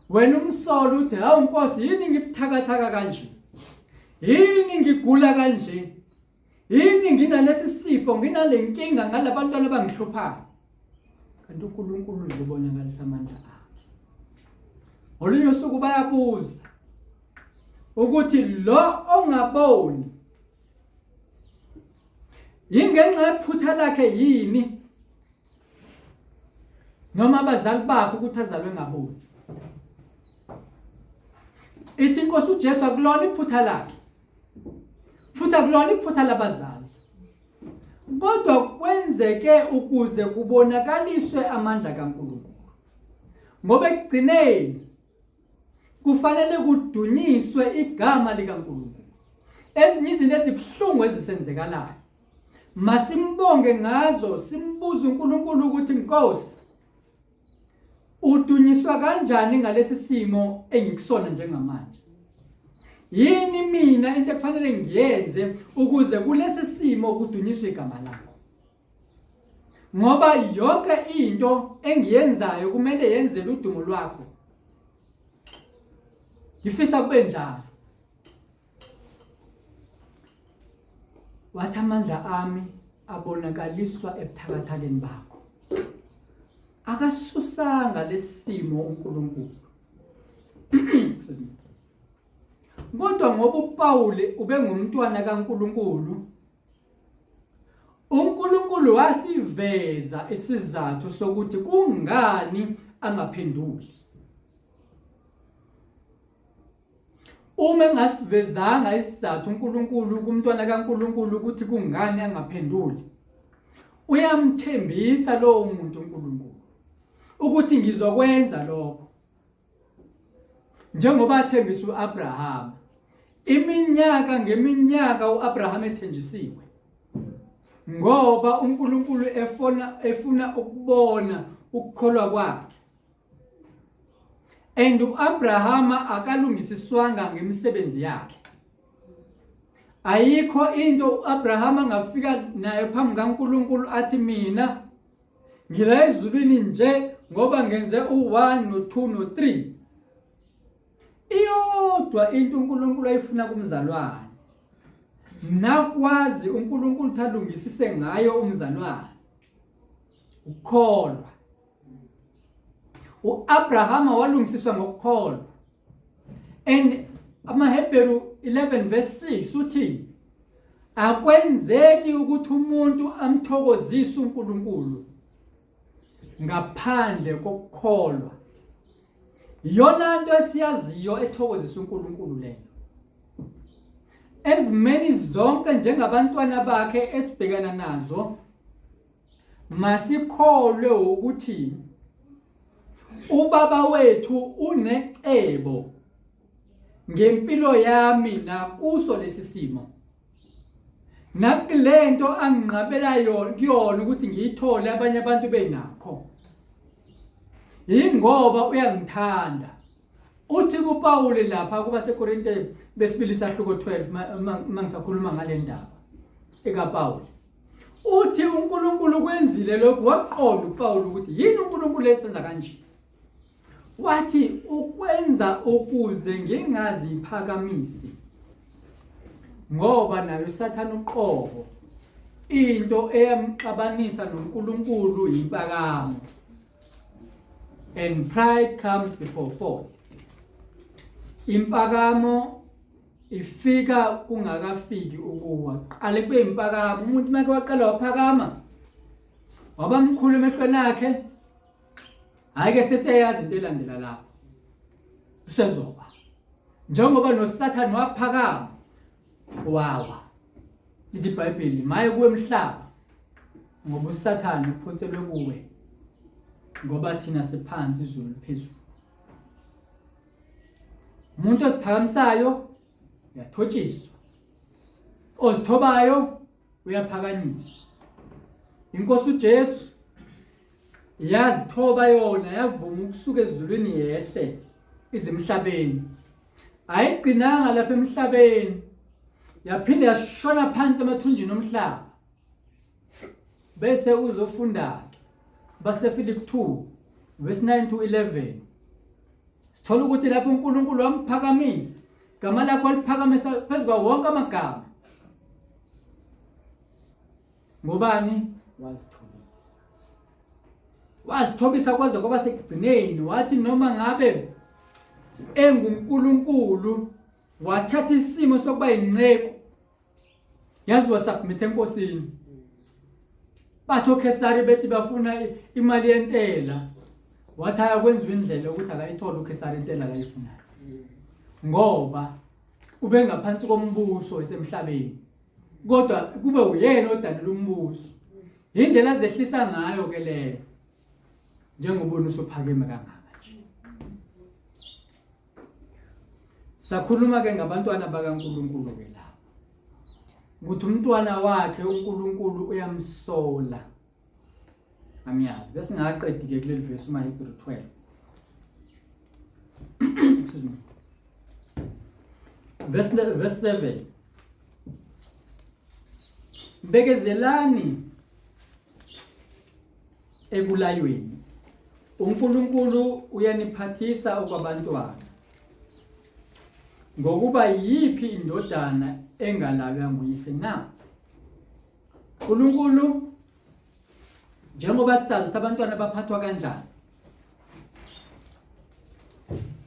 Wena umsolo uthi hawu Nkosi yini ngibuthakathaka kanje? Yini ngigula kanje? Yini nginalesi sifo nginale nkinga ngalabantwana abangihluphayo? Kanti uNkulunkulu uzobonakalisa amandla akhe. Ngolunye usuku bayabuza ukuthi lo ongaboni yingenxa yephutha lakhe yini noma abazali bakhe ukuthi azalwe ngaboni. Ithi inkosi uJesu akulona iphutha lakhe. Futhi akulona iphutha labazali. Kodwa kwenzeke ukuze kubonakaliswe amandla kaNkulunkulu. Ngoba ekugcineni kufanele kudunyiswe igama likaNkulunkulu. Ezinye izinto ezibuhlungu ezisenzekalayo masimbonge ngazo, simbuze uNkulunkulu ukuthi Nkosi udunyiswa kanjani ngalesi simo engikusona njengamanje? Yini mina into ekufanele ngiyenze ukuze kulesi simo kudunyiswe igama lakho? Ngoba yonke into engiyenzayo kumele yenzele udumo lwakho. Ngifisa kube njalo. Wathi amandla ami abonakaliswa ebuthakathakeni bakho. Akasusanga lesimo uNkulunkulu. Kodwa ngoba uPawuli ubengumntwana kaNkulunkulu, uNkulunkulu wasiveza isizathu sokuthi kungani angaphenduli. Uma engasivezanga isizathu uNkulunkulu kumntwana kaNkulunkulu ukuthi kungani angaphenduli, uyamthembisa lowo muntu uNkulunkulu ukuthi ngizokwenza lokho. Njengoba athembisa uAbraham, iminyaka ngeminyaka uAbraham ethenjisiwe ngoba uNkulunkulu efuna efuna ukubona ukukholwa kwakhe. And uAbrahama akalungisiswanga ngemisebenzi yakhe. Ayikho into uAbrahama angafika nayo phambi kaNkulunkulu athi mina ngila ezulwini nje ngoba ngenze u1 no2 no3. Iyodwa into uNkulunkulu ayifuna kumzalwane. Nakwazi uNkulunkulu ukuthi alungisise ngayo umzalwane. Ukukholwa. uAbrahama walungisiswa ngokukholwa. And amaHebheru 11 verse 6 uthi akwenzeki ukuthi umuntu amthokozise uNkulunkulu ngaphandle kokukholwa. Iyona nto esiyaziyo ethokozisa uNkulunkulu leyo. Ezimeni zonke njengabantwana bakhe esibhekana nazo Masikholwe ukuthi ubaba wethu unecebo ngempilo yami nakuso lesi simo. Nakulento anginqabela yona kuyona ukuthi ngiyithole abanye abantu benakho. Yingoba uyangithanda. Uthi kuPawuli lapha kubaseKorinte besibili sahluko 12 uma ngisakhuluma ngale ndaba ekaPawuli. Uthi uNkulunkulu kwenzile lokhu waqonda uPawulu ukuthi yini uNkulunkulu esenza kanje. Wathi ukwenza ukuze ngingaziphakamisi ngoba naye uSathane uqobo into eyamxabanisa noNkulunkulu impakamo. And pride comes before fall. Impakamo ifika kungakafiki ukuwa. Qale kube impakamo. Umuntu make waqala waphakama waba mkhulu emehlweni akhe. Hayi ke sesiyayazi into elandela lapho. Usezoba. Njengoba noSathane waphakama wawa. Lithi iBhayibheli maye kuwe mhlaba ngoba uSathane uphonselwe kuwe ngoba thina siphansi izulu liphezulu. Umuntu oziphakamisayo uyathotshiswa. Ozithobayo uyaphakanyiswa. Inkosi uJesu yazithoba yona yavuma ukusuka ezulwini yehle izemhlabeni. Ayigcinanga lapha emhlabeni yaphinde yashona phansi emathunjini omhlaba. Bese uzofunda-ke baseFilipi 2 verse 9 to 11. Sithola ukuthi lapho uNkulunkulu wamphakamisa, igama lakho waliphakamisa phezu kwawo wonke amagama. Ngobani? Wazithobisa. Wazithobisa kwaze kwaba sekugcineni, wathi noma ngabe enguNkulunkulu wathatha isimo sokuba yinceku. Yazi wasubmit enkosini. Bathi oKhesari bethi bafuna imali yentela. Wathi ayakwenziwa indlela ukuthi akayithole uKhesari intela akayifunayo. Ngoba ubengaphansi kombuso esemhlabeni. Kodwa kube uyena odalela umbuso. Indlela azehlisa ngayo ke leyo. Njengoba usuphakeme kangaka nje. Sakhuluma ke ngabantwana bakaNkuluNkulu ke lapha. Ukuthi umntwana wakhe uNkulunkulu uyamsola. Angiyazi. Bese ngaqedi ke kuleli verse umaHebrew 12. Excuse me. Verse 7. Bekezelani ekulayweni. UNkulunkulu uyaniphathisa okwabantwana. Ngokuba yiphi indodana engalaywa nguyise na? uNkulunkulu njengoba sisazi ukuthi abantwana baphathwa kanjani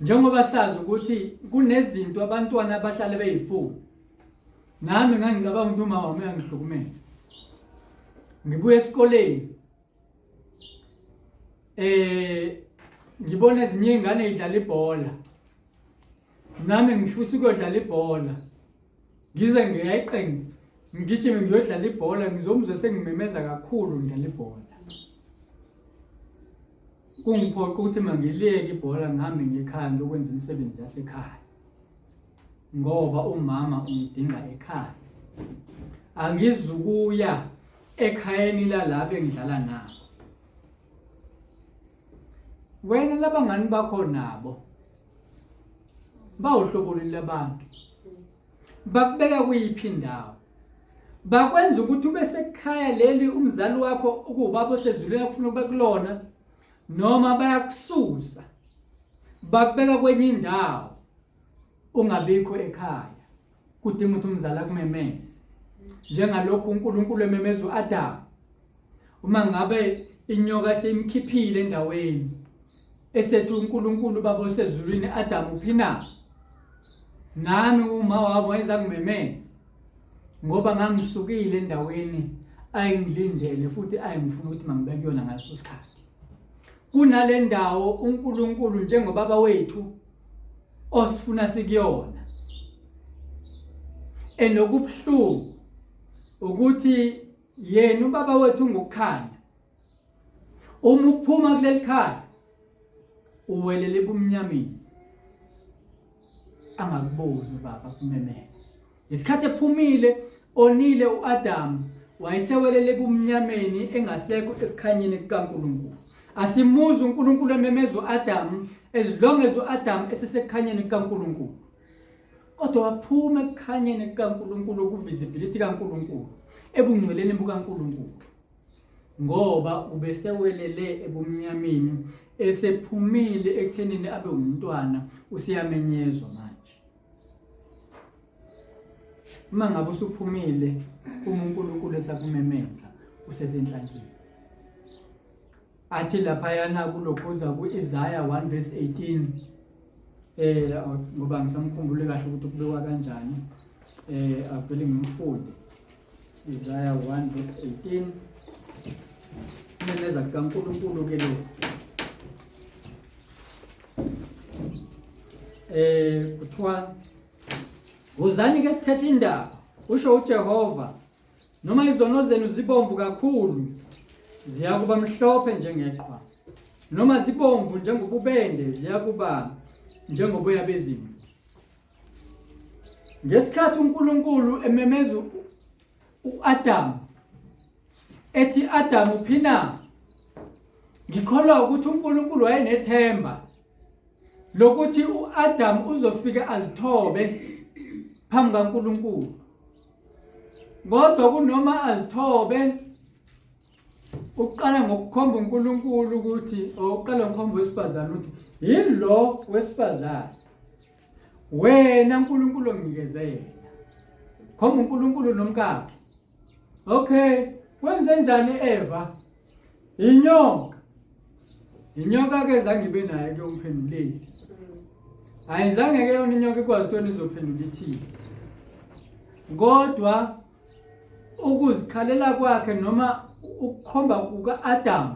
njengoba sazi ukuthi kunezinto abantwana abahlale beyifuna nami ngangicabanga ukuthi umama wami uyangihlukumeza ngibuya esikoleni eh ngibona ezinye izingane idlala ibhola nami ngifisa ukuyodlala ibhola ngize ngiyeqe ngigijime ngiyodlala ibhola ngizomzwe sengimemeza kakhulu ngidlala ibhola kungiphoqa ukuthi mangiliyeke ibhola ngihambe ngiyekhaya ngiyokwenza imisebenzi yasekhaya ngoba umama ungidinga ekhaya angizukuya ekhayeni lalabo engidlala nabo wena labangani bakho nabo bawuhlobo luni labantu bakubeka kuyiphi indawo bakwenza ukuthi ube sekhaya leli umzali wakho ukuwubaba osezulwini akufuna ube kulona noma bayakususa bakubeka kwenye indawo ungabikho ekhaya kudinga ukuthi umzali akumemeze njengalokhu uNkulunkulu ememeza uAdam uma ngabe inyoka seyimkhiphile endaweni esethi uNkulunkulu baba osezulwini Adam uphi na nami uma wabo wayezangimemeza ngoba ngangisukile endaweni ayengilindele futhi ayengifuna ukuthi mangibe kuyona ngaleso sikhathi kunale ndawo uNkulunkulu njengobaba wethu osifuna sikuyona enokubuhlungu ukuthi yena ubaba wethu ungukukhanya uma uphuma kuleli khaya uwelele ebumnyameni angakuboni ubaba kumemeza ngesikhathi ephumile onile uAdam wayesewelele ebumnyameni engasekho ekukhanyeni kukaNkulunkulu asimuzi uNkulunkulu ememeza uAdam as long as uAdam esesekukhanyeni kukaNkulunkulu kodwa waphuma ekukhanyeni kukaNkulunkulu ku-visibility kaNkulunkulu ebungcweleni bukaNkulunkulu ngoba ubesewelele ebumnyameni esephumile ekuthenini abe umntwana useyamenyezwa manje uma ngabe usuphumile uma uNkulunkulu esakumemeza usesenhlanhleni athi laphayana kulokhuza ku-Isaya 1 verse 18 eh ngoba ngisamkhumbule kahle ukuthi kubekwa kanjani eh avele ngimfunde Isaya 1 verse 18 memeza kukaNkulunkulu ke lokhu eh kuthiwa wozani ke sithethe indaba usho uJehova Noma izono zenu zibomvu kakhulu, ziyakuba mhlophe njengeqhwa. Noma zibomvu njengobubende, ziyakuba njengoboya bezimvu. Ngesikhathi uNkulunkulu ememeza u-Adamu ethi Adamu uphi na? Ngikholwa ukuthi uNkulunkulu wayenethemba lokuthi u-Adamu uzofika azithobe phambi kaNkulunkulu. Kodwa kunoma azithobe uqala ngokukhomba uNkulunkulu ukuthi uqala ngokukhomba wesifazane ukuthi yilo wesifazane wena uNkulunkulu onginikeze yena khomba uNkulunkulu nomkakhe okay wenze njani Eva Inyoka. Inyoka ke zange ibe naye ke umphenduleli. Ayizange ke yona inyoka ikwazi yona izophendula ithini. Kodwa ukuzikhalela kwakhe noma ukukhomba kuka-Adamu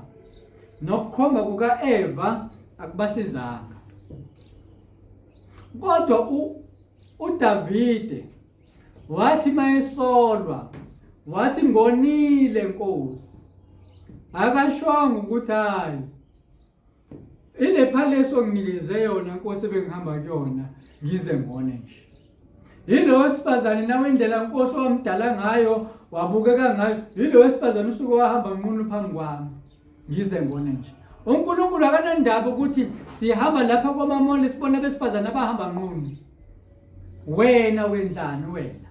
nokukhomba kuka-Eva akubasizanga. Kodwa uDavide wathi mayesolwa wathi ngonile Nkosi. Akashongo ukuthi hayi ile palace onginikeze yona Nkosi ebengihamba kuyona ngize ngone nje. Yilo wesifazane nawe indlela Nkosi owamdala ngayo wabukeka ngayo yilo wesifazane usuke wahamba nqunu phambi kwami ngize ngone nje. UNkulunkulu akanandaba ukuthi sihamba lapha kwamamole sibona abesifazane abahamba nqunu. Wena wenzani wena?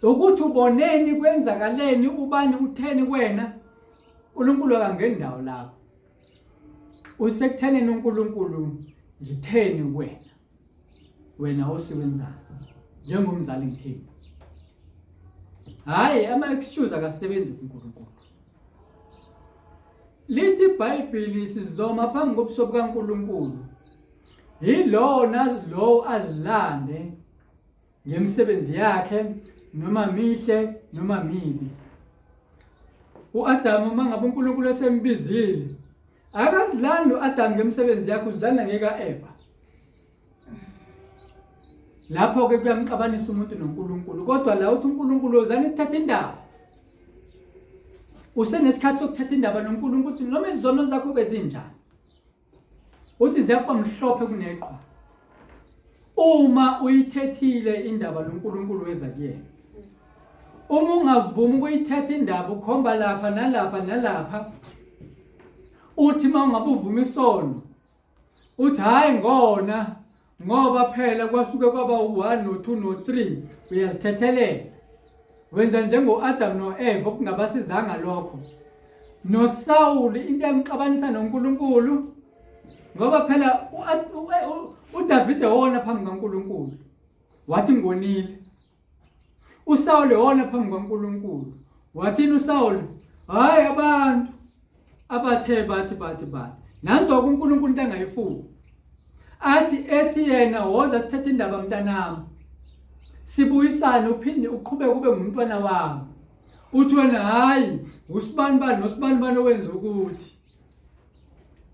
Ukuthi uboneni kwenzakaleni ubani utheni kuwena? uNkulunkulu akangeni ndawo lapho. Usekuthenini uNkulunkulu ngitheni kuwena? Wena osuwenzani? Njengomzali ngitheni? Hayi ama-excuse akasebenzi kuNkulunkulu. Lithi iBhayibheli sizoma phambi kobuso bukaNkulunkulu. Yilona lo azilande ngemisebenzi yakhe noma mihle noma mibi. U-Adamu uma ngabe uNkulunkulu esembizile akazilandi u-Adamu ngemisebenzi yakhe uzilanda ngeka-Eva. Lapho-ke kuyamxabanisa umuntu noNkulunkulu kodwa la uthi uNkulunkulu wozani sithathe indaba. Usenesikhathi sokuthatha indaba noNkulunkulu noma izono zakho bezinjani. Uthi ziyakuba mhlophe kuneqhwa. Uma uyithethile indaba loNkulunkulu weza kuyena. Uma ungavumi ukuyithetha indaba ukhomba lapha nalapha nalapha uthi uma ungabe uvuma isono uthi hhayi ngona ngoba phela kwasuke kwaba u-1 no-2 no-3 uyazithethelela wenza njengo-Adam no-Eva okungabasizanga lokho noSawuli into yamxabanisa noNkulunkulu ngoba phela uDavide wona phambi kaNkulunkulu wathi ngonile uSawuli wona phambi kaNkulunkulu wathini uSawuli hayi abantu abathe bathi bathi bathi nanso uNkulunkulu into angayifuni athi ethi yena woza sithethe indaba mntanami sibuyisane uphinde uqhubeke ube ngumntwana wami uthi wena hayi usibani bani nosibani bani owenza ukuthi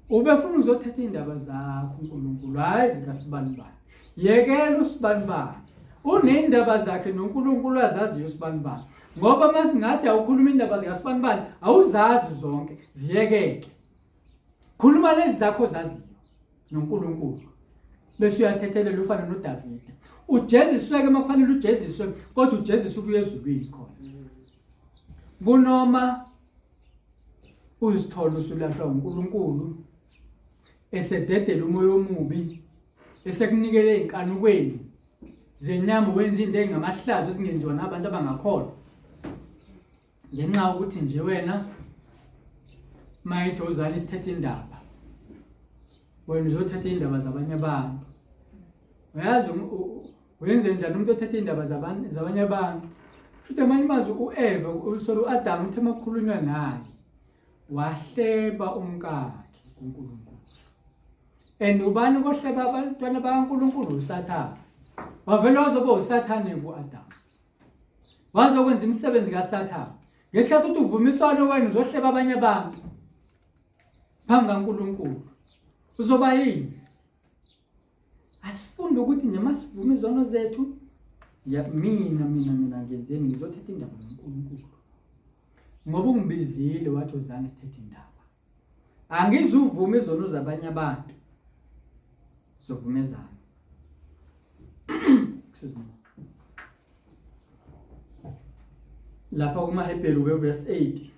ubefuna uzothatha iy'ndaba zakho uNkulunkulu hhayi zikasibani bani yekela usibani bani uney'ndaba zakhe noNkulunkulu azaziyo usibani bani ngoba uma singathi awukhuluma iy'ndaba zikasibani bani awuzazi zonke ziyekeke khuluma lezi zakho ozaziyo noNkulunkulu bese uyathethelela ufana noDavide ujeziswe-ke uma kufanele ujeziswe kodwa ujeziswe ukuya ezulwini khona kunoma uzithola usulahlwa uNkulunkulu esededela umoya omubi esekunikele ezinkanukweni zenyama wenza into engamahlazo ezingenziwa nabantu abangakholwa ngenxa yokuthi nje wena mayithi uzani sithethe indaba wena uzothatha indaba zabanye abantu uyazi Wenze njani umuntu othatha iy'ndaba zabanye abantu? Shuthi amanye amazwi u-Eva, sorry u-Adamu uthe uma kukhulunywa naye wahleba umkakhe kuNkulunkulu. And ubani kohleba abantwana bakaNkulunkulu? USathane. Wavele wazoba uSathane ku-Adamu. Wazokwenza imisebenzi kaSathane. Ngesikhathi uthi uvumiswano wena uzohleba abanye abantu phambi kaNkulunkulu. Uzoba yini? Asifunde ukuthi nje masivume izono zethu ya mina mina mina ngenzeni ngizothatha indaba noNkulunkulu. Ngoba ungibizile wathi uzange sithethe indaba. Angizuvuma izono zabanye abantu. Zovuma ezami. Excuse me. Lapha kumaHebheru ke verse 8.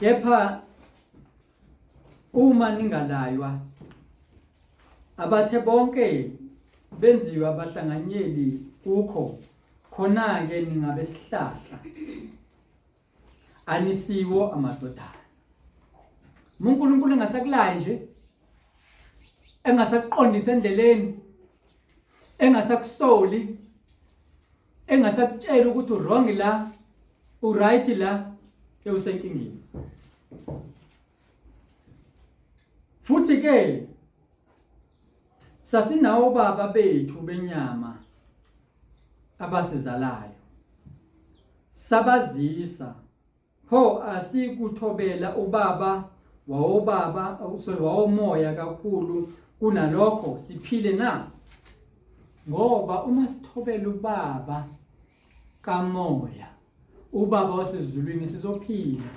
Kepha Uma ningalaywa, abathe bonke benziwa abahlanganyeli kukho, khona-ke ningabesihlahla, anisiwo amadodana. Uma uNkulunkulu engasakulayi nje, engasakuqondisi endleleni, engasakusoli, engasakutsheli ukuthi uwrong la, uright la, ewusenkingeni. Futhi ke sasinawo baba bethu benyama abasizalayo sabazisa pho asikuthobela ubaba wawobaba sorry wawomoya kakhulu Kunalokho siphile na? Ngoba uma sithobela ubaba kamoya, ubaba wasezulwini sizophila.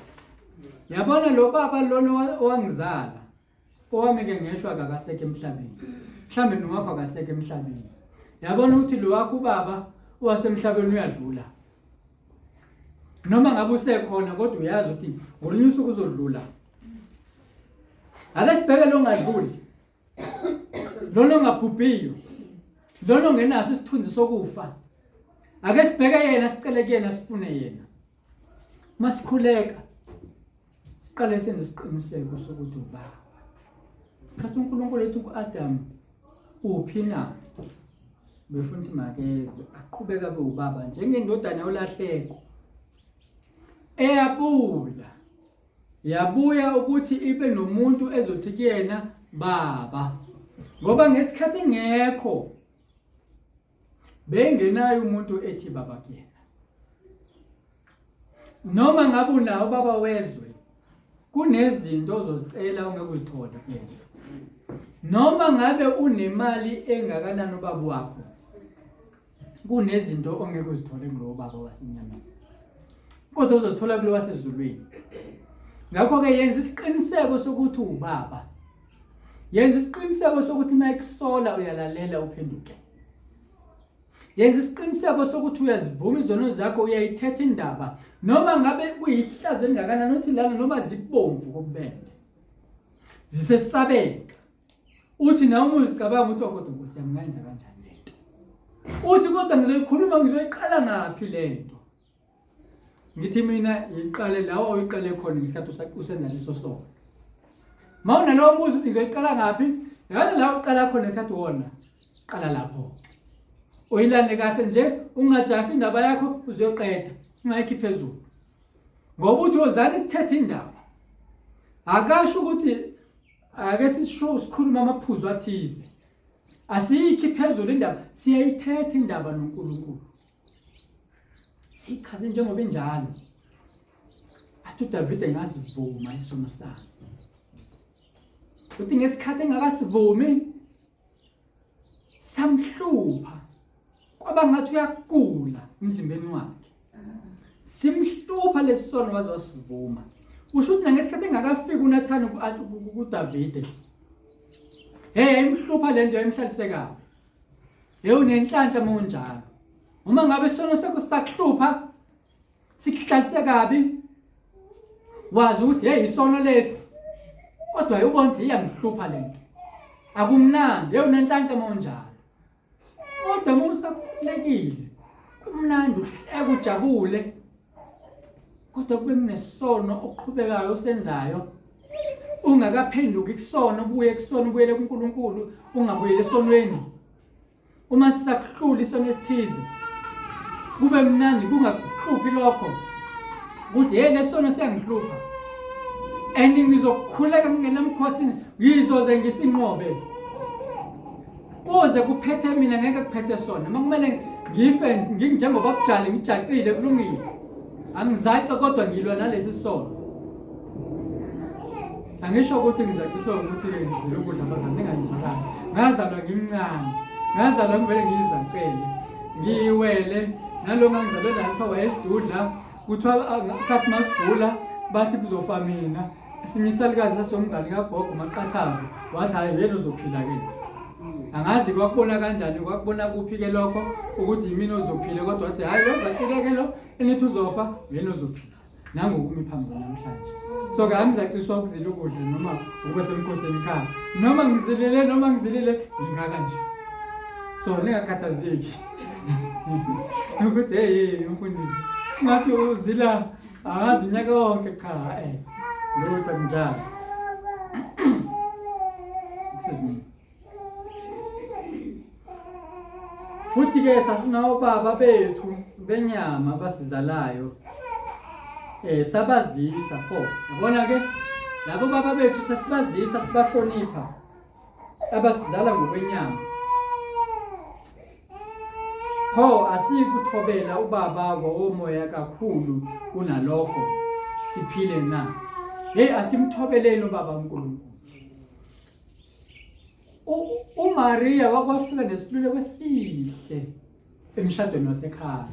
Yabona lo baba lona owangizala, owami ke ngeshwa akasekho emhlabeni. Mhlambe nowakho akasekho emhlabeni. Yabona ukuthi lo wakho ubaba owasemhlabeni uyadlula. Noma ngabe usekhona kodwa uyazi ukuthi ngolunye usuku uzodlula. Ake sibheke lo ngadluli. Lona ongabhubhiyo. Lona ongenaso isithunzi sokufa. Ake sibheke yena sicele kuyena sifune yena. Masikhuleka siqale senze isiqiniseko sokuthi ubaba. Isikhathi uNkulunkulu ethi ku-Adamu uphi na? Befuna ukuthi makeze aqhubeke abe ubaba njengendodana yolahleko eyabuya yabuya ukuthi ibe nomuntu ezothi kuyena baba ngoba ngesikhathi engekho bengenayo umuntu ethi baba kuyena noma ngabe unawo baba wezwe kunezinto ozozicela ongeke uzithole kuyena noma ngabe unemali engakanani ubaba wakho kunezinto ongeke uzithole kulowo baba wasenyameni kodwa uzozithola kulo wasezulwini ngakho-ke yenza isiqiniseko sokuthi ubaba yenza isiqiniseko sokuthi uma ekusola uyalalela uphenduke yenza isiqiniseko sokuthi uyazivuma izono zakho uyayithetha indaba noma ngabe kuyihlazo elingakanani uthi lana noma zibomvu kokubende zisesabeka uthi nawe uma uzicabanga ukuthi oh, kodwa nkosi yami ngayenza kanjani le nto uthi kodwa ngizoyikhuluma ngizoyiqala ngaphi le nto ngithi mina yiqale lawo oyiqale khona ngesikhathi usenza leso sono ma unalowo mbuzo uthi ngizoyiqala ngaphi yona la uqala khona ngesikhathi wona qala lapho uyilande kahle nje ungajahi indaba yakho uzoyoqeda ungayikhi phezulu ngoba uthi wozani sithethe indaba akasho ukuthi ake sisho sikhulume amaphuzu athize asiyikhi phezulu indaba siyayithetha indaba noNkulunkulu sichaze njengoba injalo athi uDavide ngasivuma isono sami uthi ngesikhathi engakasivumi samhlupha kwaba ngathi uyagula emzimbeni wakhe simhlupha lesisono waze wasivuma usho ukuthi nangesikhathi engakafiki uNathani kuDavide hey yayimhlupha lento yayimhlalise kabi hey unenhlanhla uma unjalo uma ngabe isono sakho sisakuhlupha sikuhlalise kabi wazi ukuthi hey isono lesi kodwa ubona ukuthi iyangihlupha lento akumnandi hey unenhlanhla uma unjalo kodwa uma usakhululekile kumnandi uhleke ujabule kodwa kube kunesono oqhubekayo osenzayo ungakaphenduki kusona ubuye kusona ubuyele kuNkulunkulu ungabuyeli esonweni uma sisakuhlula isono esithize kube mnandi kungakuhluphi lokho ukuthi hey lesono siyangihlupha and ngizokhuleka ngingenamkhosini ngizoze ngisinqobe kuze kuphethe mina ngeke kuphethe sona uma kumele ngife nginjengoba kujale ngijacile kulungile angizace kodwa ngilwa nalesi sono angisho ukuthi ngizaciswa ukuthi ngizile ukudla abazali ningangizwakali ngazalwa ngimncane ngazalwa ngivele ngiyizacele ngiyiwele nalo ngangizalwe naye kuthiwa wayesidudla kuthiwa sathi masigula bathi kuzofa mina esinye isalukazi sasomngane kagogo maqathavu wathi hhayi yena uzophila-ke angazi kwakubona kanjani kwakubona kuphi-ke lokho ukuthi yimina ozophila kodwa wathi hhayi lo zacike-ke lo enithi uzofa yena ozophila nangokumi phambi namhlanje so ke angizaciswa ukuzila ukudla noma ukuba semkhosini cha noma ngizilile noma ngizilile ngingaka nje so ningakhathazeki ukuthi hey hey umfundisi ngathi uzila angazi unyaka wonke cha eh lutho kunjalo excuse me Futhi ke sasinawo baba bethu benyama abasizalayo. Eh sabazisa pho. Yabona ke labo baba bethu sasibazisa sibahlonipha abasizala ngokwenyama. Pho asikuthobela ubaba womoya kakhulu kunalokho siphile na? Hey asimthobeleni ubaba uNkulunkulu. UMaria wakwafika nesiluleko esihle emshadweni wasekhaya.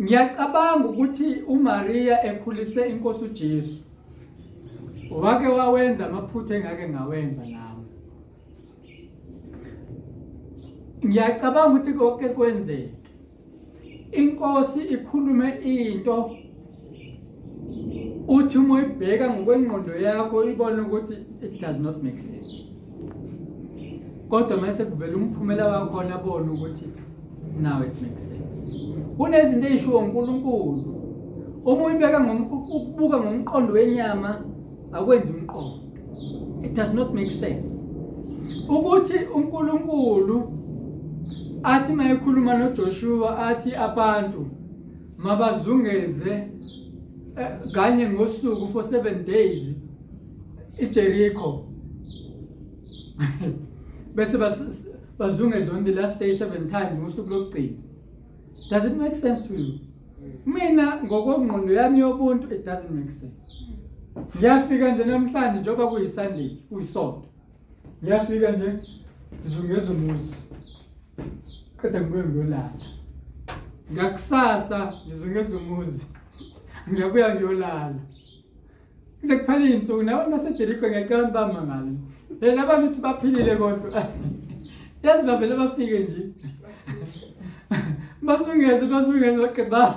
Ngiyacabanga ukuthi uMaria ekhulise inkosi uJesu wake wawenza amaphutha engake ngawenza nami. Ngiyacabanga ukuthi konke kwenzeke. Inkosi ikhulume into uthi uma uyibheka ngokwengqondo yakho ibone ukuthi it does not make sense. Kodwa mase kuvela umphumela wakhona bona ukuthi now it makes sense. Kunezinto ezishiwo uNkulunkulu uma uyibeka ukubuka ngomqondo wenyama akwenzi umqondo. It does not make sense. Ukuthi uNkulunkulu athi mayekhuluma noJoshua athi abantu mabazungeze eh, kanye ngosuku for 7 days iJericho bese bazungeze on the last day 7 times ngosuku lokugcina. Does it make sense to you? Mina ngokwengqondo yami yobuntu it doesn't make sense. Ngiyafika nje namhlanje njengoba kuyiSunday, kuyisonto. Ngiyafika nje ngizungeza umuzi. Qeda ngibuye ngiyolala. Ngakusasa ngizungeza umuzi. Ngiyabuya ngiyolala. Kuze kuphele iy'nsuku nabantu baseJeriko ngiyacela bamangale. Phela abantu ukuthi baphilile kodwa. Yazi bavele bafike nje. Basungeze basungeze baqeda.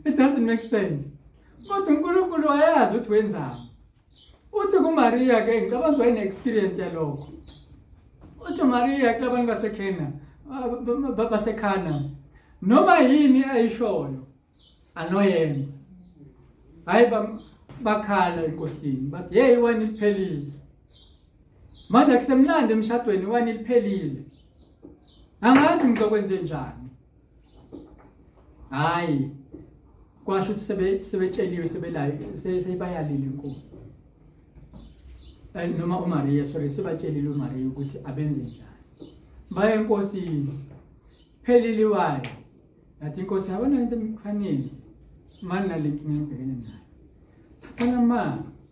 It doesn't make sense. Kodwa uNkulunkulu wayazi ukuthi wenzani. Uthi kuMaria ke ngicabanga ukuthi wayene-experience yalokho. Uthi uMaria kulabantu baseKhena baseKhana noma yini ayishoyo anoyenza hayi bakhala enkosini bathi hey iwayini liphelile manje akusemnandi emshadweni iwayini liphelile angazi ngizokwenze njani hayi kwasho ukuthi sebe sebetsheliwe sebelayo sebayalile inkosi eh, noma uMaria sorry sebatshelile uMaria ukuthi abenze njani baye enkosini phelile iwayini Yathi inkosi yabona into emkhanizi mani nale nkinga engibhekene nayo. Thathani amanzi.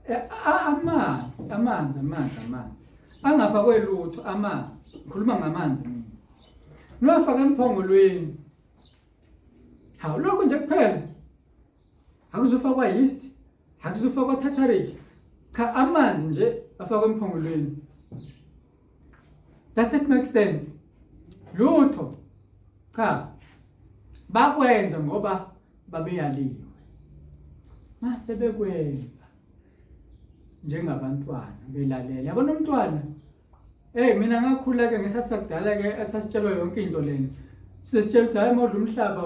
Eh, amanzi, amanzi, amanzi, amanzi. Angafakwe lutho amanzi. Ngikhuluma ngamanzi mina. Niwafake emphongolweni. Hawu lokhu nje kuphela. Akuzofakwa yeast, akuzofakwa tartaric. Cha amanzi nje afakwe emphongolweni. Does that make sense? Lutho. Cha. Bakwenza ngoba babeyaliwe. Mase bekwenza njengabantwana belalela. Yabona umntwana Hey mina ngakhula ke ngesikhathi sakudala ke esasitshelwa yonke into lena. Sesitshela ukuthi hayi modla umhlaba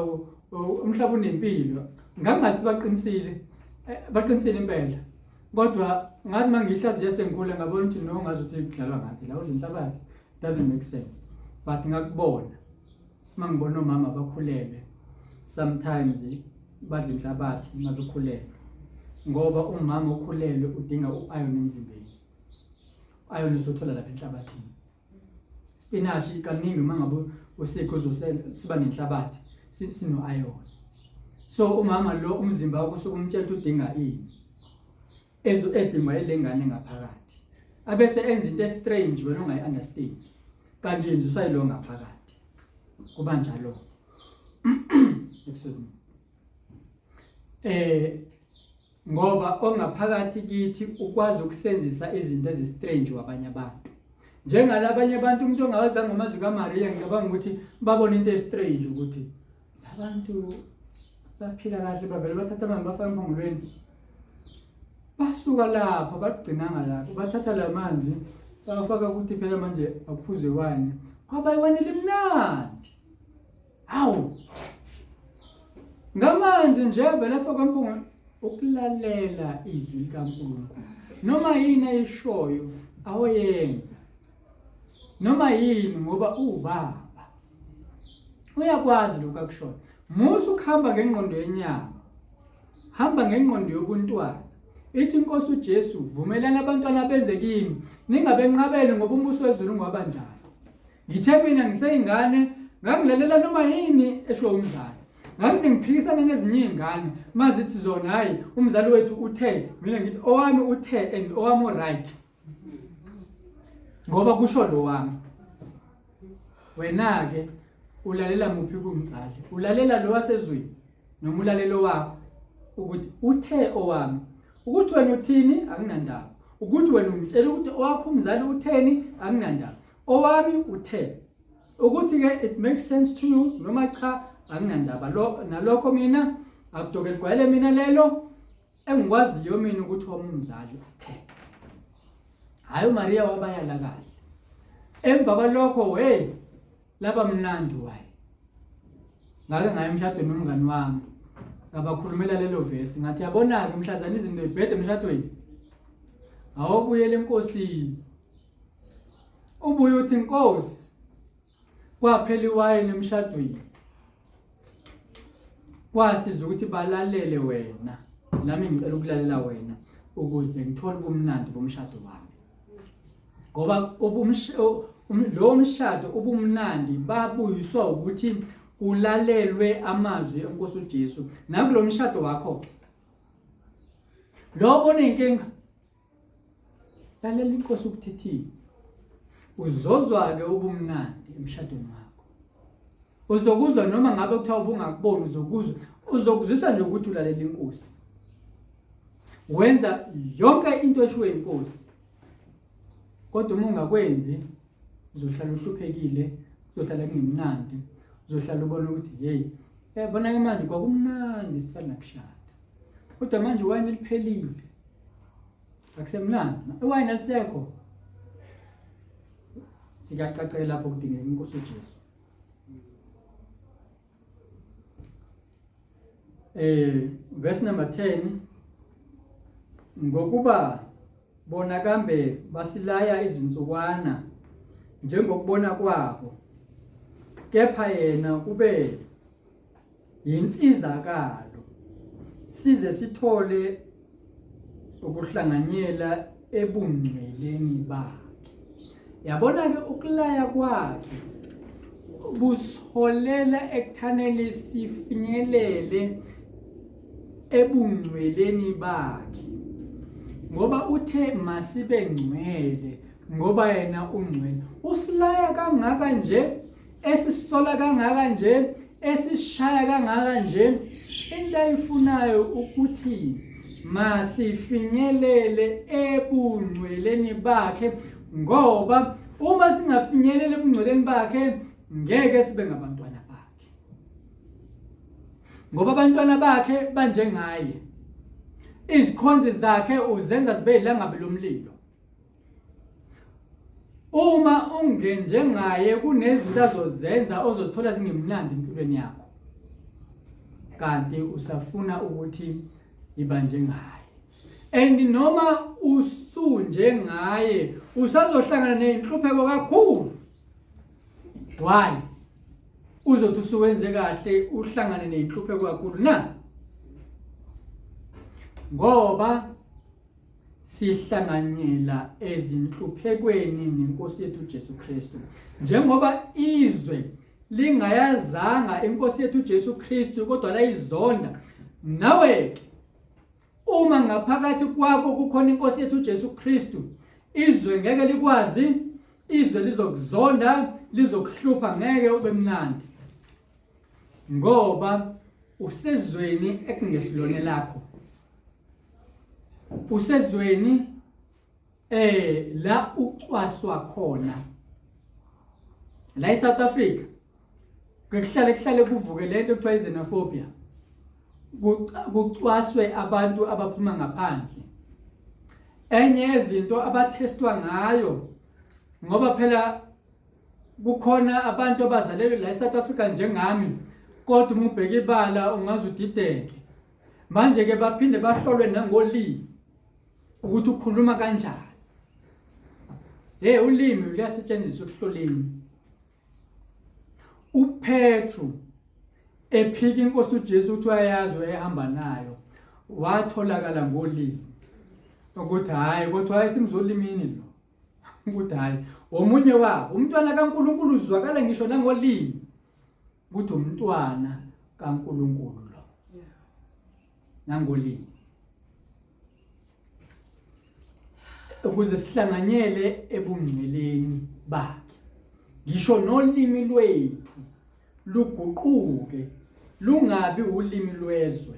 umhlaba unempilo. Ngangazi baqinisile. Eh, baqinisile impela. Kodwa ngathi mangihlaziya sengikhula ngabona ukuthi no ngazi ukuthi kudlalwa ngathi la udla inhlabathi doesn't make sense. But ngakubona mangibona omama abakhulelwe sometimes badla inhlabathi uma bekhulelwe ngoba umama okhulelwe udinga u-iron emzimbeni. U-iron usothola lapha enhlabathini. Spinashi kaningi uma ngabe usikho uzosela siba nenhlabathi sino-iron. So umama lo umzimba wakho usuke umtshela ukuthi udinga ini ezo edingwa ile ngane ngaphakathi abese enza into estrange wena ungayi-understand kanti yenziswa yilo ngaphakathi kuba njalo excuse me eh ngoba ongaphakathi kithi ukwazi ukusenzisa izinto ezistrange wabanye abantu njengalabanye abantu umuntu ongawazanga amazwi kaMaria ngicabanga ukuthi babona into estrange ukuthi labantu baphila kahle bavele bathatha amanzi bafaka emphongolweni basuka lapho bagcinanga lapho bathatha la manzi bafaka ukuthi phela manje akuphuzwe wani kwaba iwani limnandi Hawu. Ngamanzi nje vele afakwa emphongolweni ukulalela izwi likaNkulunkulu. Noma yini ayishoyo awoyenza. Noma yini ngoba uwubaba. Uyakwazi lokhu akushoyo. Musa ukuhamba ngengqondo yenyama. Hamba ngengqondo yobuntwana. Ithi inkosi uJesu, vumelani abantwana beze kimi, ningabenqabeli ngoba umbuso wezulu ungowabanjalo. Ngithe mina ngiseyingane ngangilalela noma yini esho umzali. Ngangize ngiphikisane nezinye iy'ngane uma zithi zona hhayi umzali wethu uthe mina ngithi owami uthe and owami uright. Ngoba kusho lo wami. Wena-ke ulalela muphi kumzali? Ulalela lo wasezwini noma ulalelo wakho ukuthi uthe owami. Ukuthi wena uthini akunandaba. Ukuthi wena umtshela ukuthi owakho umzali utheni akunandaba. Owami uthe. Ukuthi ke it makes sense to you noma cha akunandaba. Lo nalokho mina akudokeli gwayele mina lelo Engikwaziyo mina ukuthi wami umzali uthe. Hayi uMaria wabayala kahle. Emva kwalokho hey laba mnandi waye. Ngake ngaya emshadweni nomngani wami. Ngabakhulumela lelo vesi ngathi yabona-ke mhlazana izinto ibhede emshadweni. Awubuyele enkosini. Ubuye uthi inkosi Kwaphela iwayini emshadweni. Kwasiza ukuthi balalele wena. Nami ngicela ukulalela wena ukuze ngithole ubumnandi bomshado wami. Ngoba lo mshado ubumnandi babuyiswa ukuthi kulalelwe amazwi enkosi uJesu. Nakulo mshado wakho lo onenkinga Lalela inkosi ukuthi ithini. Uzozwa-ke ubumnandi emshadweni wakho. Uzokuzwa noma ngabe kuthiwa ubungakuboni uzokuzwa. Uzokuzwisa nje ukuthi ulalela inkosi. Wenza yonke into eshiwo inkosi. Kodwa uma ungakwenzi uzohlala uhluphekile, uzohlala kungemnandi, uzohlala ubona ukuthi hey, eh bona ke manje kwakumnandi sisanda kushada. Kodwa manje iwayini liphelile. Akusemnandi. Iwayini alisekho. Sikacacela lapho kudingeka inkosi uJesu. Eh verse number 10 ngokuba bona kambe basilaya izinsukwana njengokubona kwabo kepha yena kube yinsizakalo size sithole ukuhlanganyela ebungcweleni bakhe. Yabona-ke ukulaya kwakhe busiholela ekuthaneni sifinyelele ebungcweleni bakhe ngoba uthe masibe ngcwele ngoba yena ungcwele usilaya kangaka nje esisola kangaka nje esishaya kangaka nje into ayifunayo ukuthi masifinyelele ebungcweleni bakhe ngoba uma singafinyelele ebungcweleni bakhe ngeke sibe ngabantwana bakhe ngoba abantwana bakhe banjengaye izikhonzi zakhe uzenza zibe ilangabi lomlilo Uma ungenjengaye kunezinto azozenza ozozithola zingemnandi empilweni yakho. Kanti usafuna ukuthi iba njengaye. And noma usunjengaye usazohlangana nezinhlupheko kakhulu. Why? Uzothi usuwenze kahle uhlangane nezinhlupheko kakhulu na? Ngoba sihlanganyela ezinhluphekweni nenkosi yethu uJesu Kristu. Njengoba izwe lingayazanga inkosi yethu uJesu Kristu kodwa layizonda, nawe uma ngaphakathi kwakho kukhona inkosi yethu uJesu Kristu, izwe ngeke likwazi, izwe lizokuzonda, lizokuhlupha, ngeke ube mnandi. Ngoba usezweni ekungesilone lakho. Usezweni eh la ucwaswa khona. La eSouth Africa kuhlale kuhlale kuvuke lento ekuthiwa i-xenophobia. Kucwaswe abantu abaphuma ngaphandle. Enye yezinto abathestwa ngayo ngoba phela kukhona abantu abazalelwe la eSouth Africa njengami kodwa uma ubheka ibala ungaze udideke. Manje ke baphinde bahlolwe nangolimi ukuthi ukhuluma kanjani. Hey ulimi luyasetshenziswa ekuhloleni. UPetru ephika inkosi uJesu ukuthi wayazi wayehamba nayo watholakala ngolimi ukuthi hhayi kodwa wayesimzolimini lo ukuthi hhayi omunye wabo umntwana kaNkulunkulu uzwakala ngisho nangolimi ukuthi umntwana kaNkulunkulu lo nangolimi. Ukuze sihlanganyele ebungcweleni bakhe. Ngisho nolimi lwethu luguquke lungabi ulimi lwezwe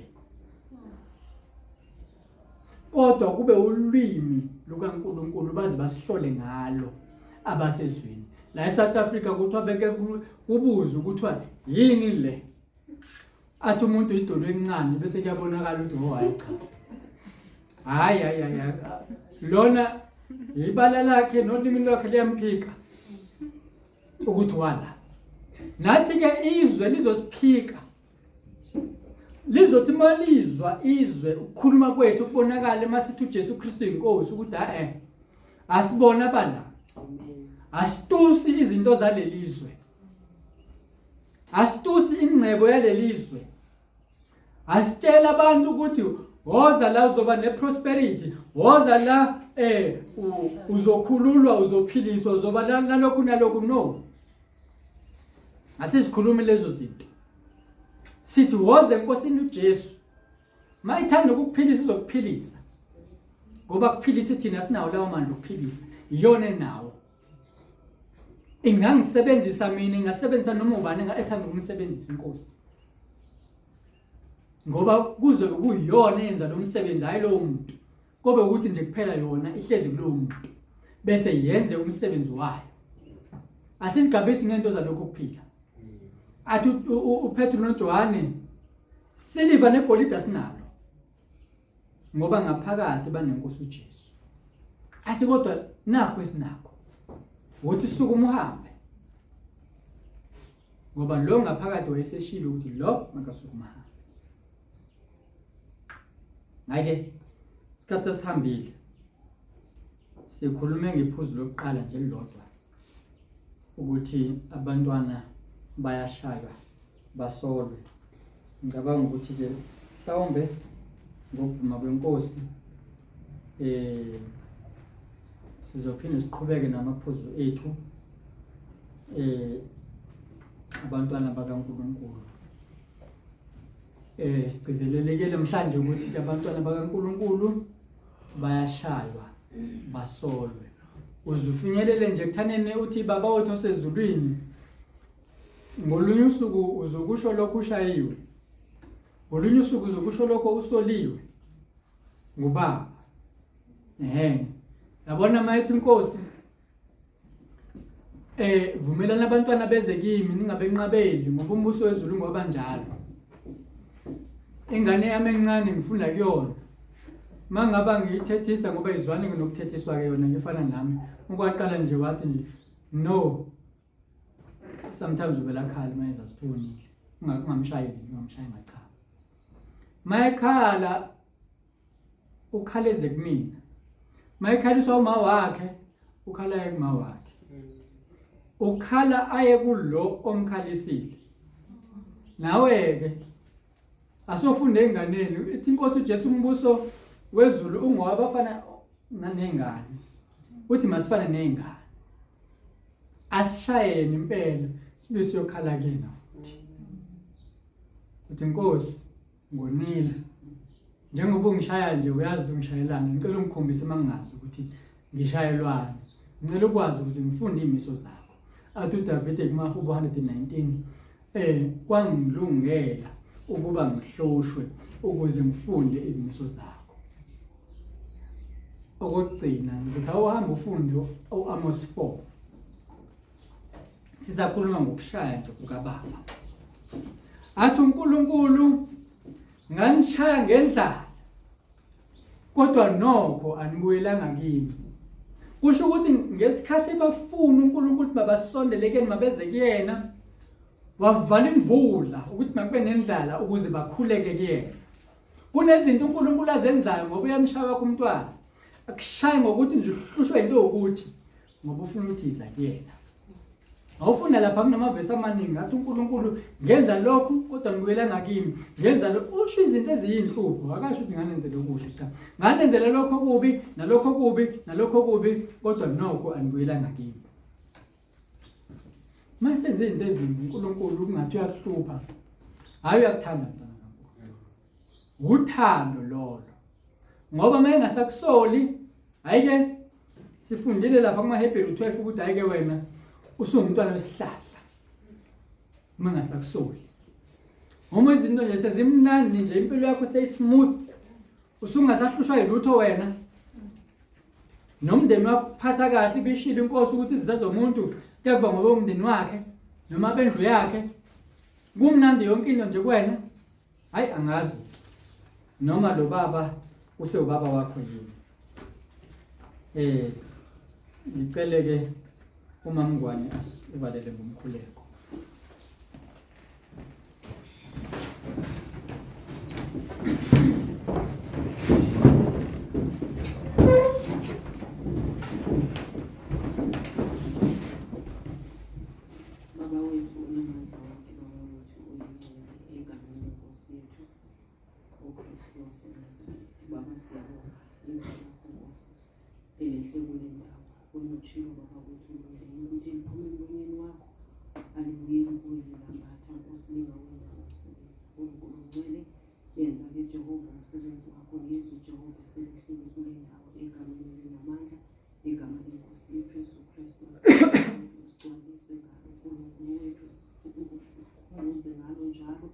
kodwa kube ulwimi lukaNkuluNkulu baze basihlole ngalo abasezwini. La eSouth Africa kuthiwa beke kubuzwe kuthiwa yini le, athi umuntu idolo elincane bese kuyabonakala ukuthi oh hayi cha, hayi hayi hayi, lona ibala lakhe nolimi lwakhe liyamphika ukuthi wala. Nathi ke izwe lizosiphika, lizothi malizwa izwe ukukhuluma kwethu kubonakale masithi uJesu Kristu inkosi ukuthi ha eh asibona bala, asitusi izinto zalelizwe, asitusi ingcebo yalelizwe, asitshela abantu ukuthi woza la uzoba neprosperity, woza la uzokhululwa, uzophiliswa, uzoba nalokhu nalokhu. No, asizikhulumi lezo zinto. Sithi woza eNkosini uJesu, mayithanda ukukuphilisa izokuphilisa, ngoba kuphilisa thina sinawo lawo mandla okuphilisa, iyona enawo. Ingangisebenzisa mina, ingasebenzisa noma ubani ethanda ukumsebenzisa iNkosi, ngoba kuzobe kuyiyona eyenza lo msebenzi, hayi lowo muntu. Kobe ukuthi nje kuphela yona ihlezi kulowo muntu bese yenze umsebenzi wayo. Asizigabisi ngento zalokho kuphila. Athi uPetru noJohane, siliva negolide asinalo, ngoba ngaphakathi banenkosi uJesu. Athi kodwa nakho esinakho ukuthi sukuma uhambe, ngoba lo ngaphakathi wayeseshilo ukuthi lo makasukuma ahambe. Ngake isikhathi sesihambile, sikhulume ngephuzu lokuqala nje lilodwa ukuthi abantwana bayashaywa basolwe. Ngicabanga ukuthi ke mhlawumbe ngokuvuma kwenkosi sizophinde siqhubeke namaphuzu ethu abantwana bakaNkuluNkulu. Sigcizeleleke namhlanje ukuthi abantwana bakaNkuluNkulu bayashaywa basolwe. Uzufinyelele nje kuthaneni uthi baba wethu osezulwini, ngolunye usuku uzokusho lokho ushayiwe, ngolunye usuku uzokusho lokho usoliwe ngubaba. Yabona mayethi inkosi vumelana abantwana beze kimi ningabenqabeli, ngoba umbuso wezulu ngoba njalo. Ingane yami encane ngifunda kuyona, mangaba ngiyithethisa ngoba izwani nginokuthethiswa ke yona ngifana nami. Ukwaqala nje wathi nje no, sometimes uvela khala uma ezazithonile, ungamshayeli, ungamshayi ngacha. Mayekhala ukhaleze kumina, mayekhaliswa uma wakhe ukhala aye kuma wakhe, ukhala aye kulo omkhalisile. Nawe ke asofunda enganeni, ithi inkosi uJesu umbuso wezulu ungowabafana nanengane, uthi masifane nengane, asishayeni impela sibe siyokhala kuyena futhi. Uthi inkosi ngonile, njengoba ungishaya nje uyazi ungishayelani, ngicela ungikhombise mangingazi ukuthi ngishayelwani, ngicela ukwazi ukuthi ngifunde imiso zakho. Athi uDavide kumahubo 119 kwangilungela ukuba ngihloshwe ukuze ngifunde izimiso zakho. Okokugcina ngizothi awuhambe ufunde uAmos 4. Sisakhuluma ngokushaya nje kukababa. Athi uNkulunkulu nganishaya ngendlala kodwa nokho anibuyelanga kimi. Kusho ukuthi ngesikhathi bafuna uNkulunkulu ukuthi mabasondele kuyena, mabeze kuyena, wavala imvula ukuthi makube nendlala ukuze bakhuleke kuyena. Kunezinto uNkulunkulu azenzayo ngoba uyamshaya wakho umntwana, akushaye ngokuthi nje uhlushwe into yokuthi ngoba ufuna ukuthi iza kuyena. Awufuna lapha kunamavesi amaningi athi uNkulunkulu ngenza lokhu kodwa ngibuyelanga kimi, ngenza lokhu, usho izinto eziyinhlupho, akasho ukuthi nganenzele okuhle, cha, nganenzele lokho okubi nalokho okubi nalokho okubi kodwa nokho anibuyelanga kimi. Mase izinto ezimbi uNkulunkulu kungathi uyakuhlupha, hayi uyakuthanda mntwana kaNkulunkulu, uthando lolo, ngoba uma engasakusoli hayi ke. Sifundile lapha kumaHebheru 12 ukuthi hhayi-ke wena usungumntwana wesihlahla uma ngasakusoli. Noma izinto nje sezimnandi nje impilo yakho seyismooth usungasahlushwa yilutho wena. Nomndeni wakho kuphatha kahle ibishilo inkosi ukuthi izitha zomuntu kuyakuba ngoba umndeni wakhe noma bendlu yakhe. Kumnandi yonke into nje kuwena. Hayi angazi noma lo baba usewubaba wakho yini. Eh ngicele ke uMamngwane asivalele ngomkhuleko. Baba wethu onamandla wonke, Baba wethu oyingcwele, egameni lenkosi yethu uKristu waseNazaretha. Baba siyabonga izwi lakho Nkosi elihle kule ndawo. Wena utshilo Baba wethu ungcwele ukuthi liphume emlonyeni wakho alibuyeli kuwe lilambatha Nkosi lingawenza umsebenzi. Nkulunkulu ongcwele yenza-ke Jehova umsebenzi wakho ngezwi Jehova selihlile kule ndawo egameni elinamandla igama lenkosi yethu Yesu Kristu waseNazaretha. Usigcwalise ngalo Nkulunkulu wethu, sikhumbuze ngalo njalo.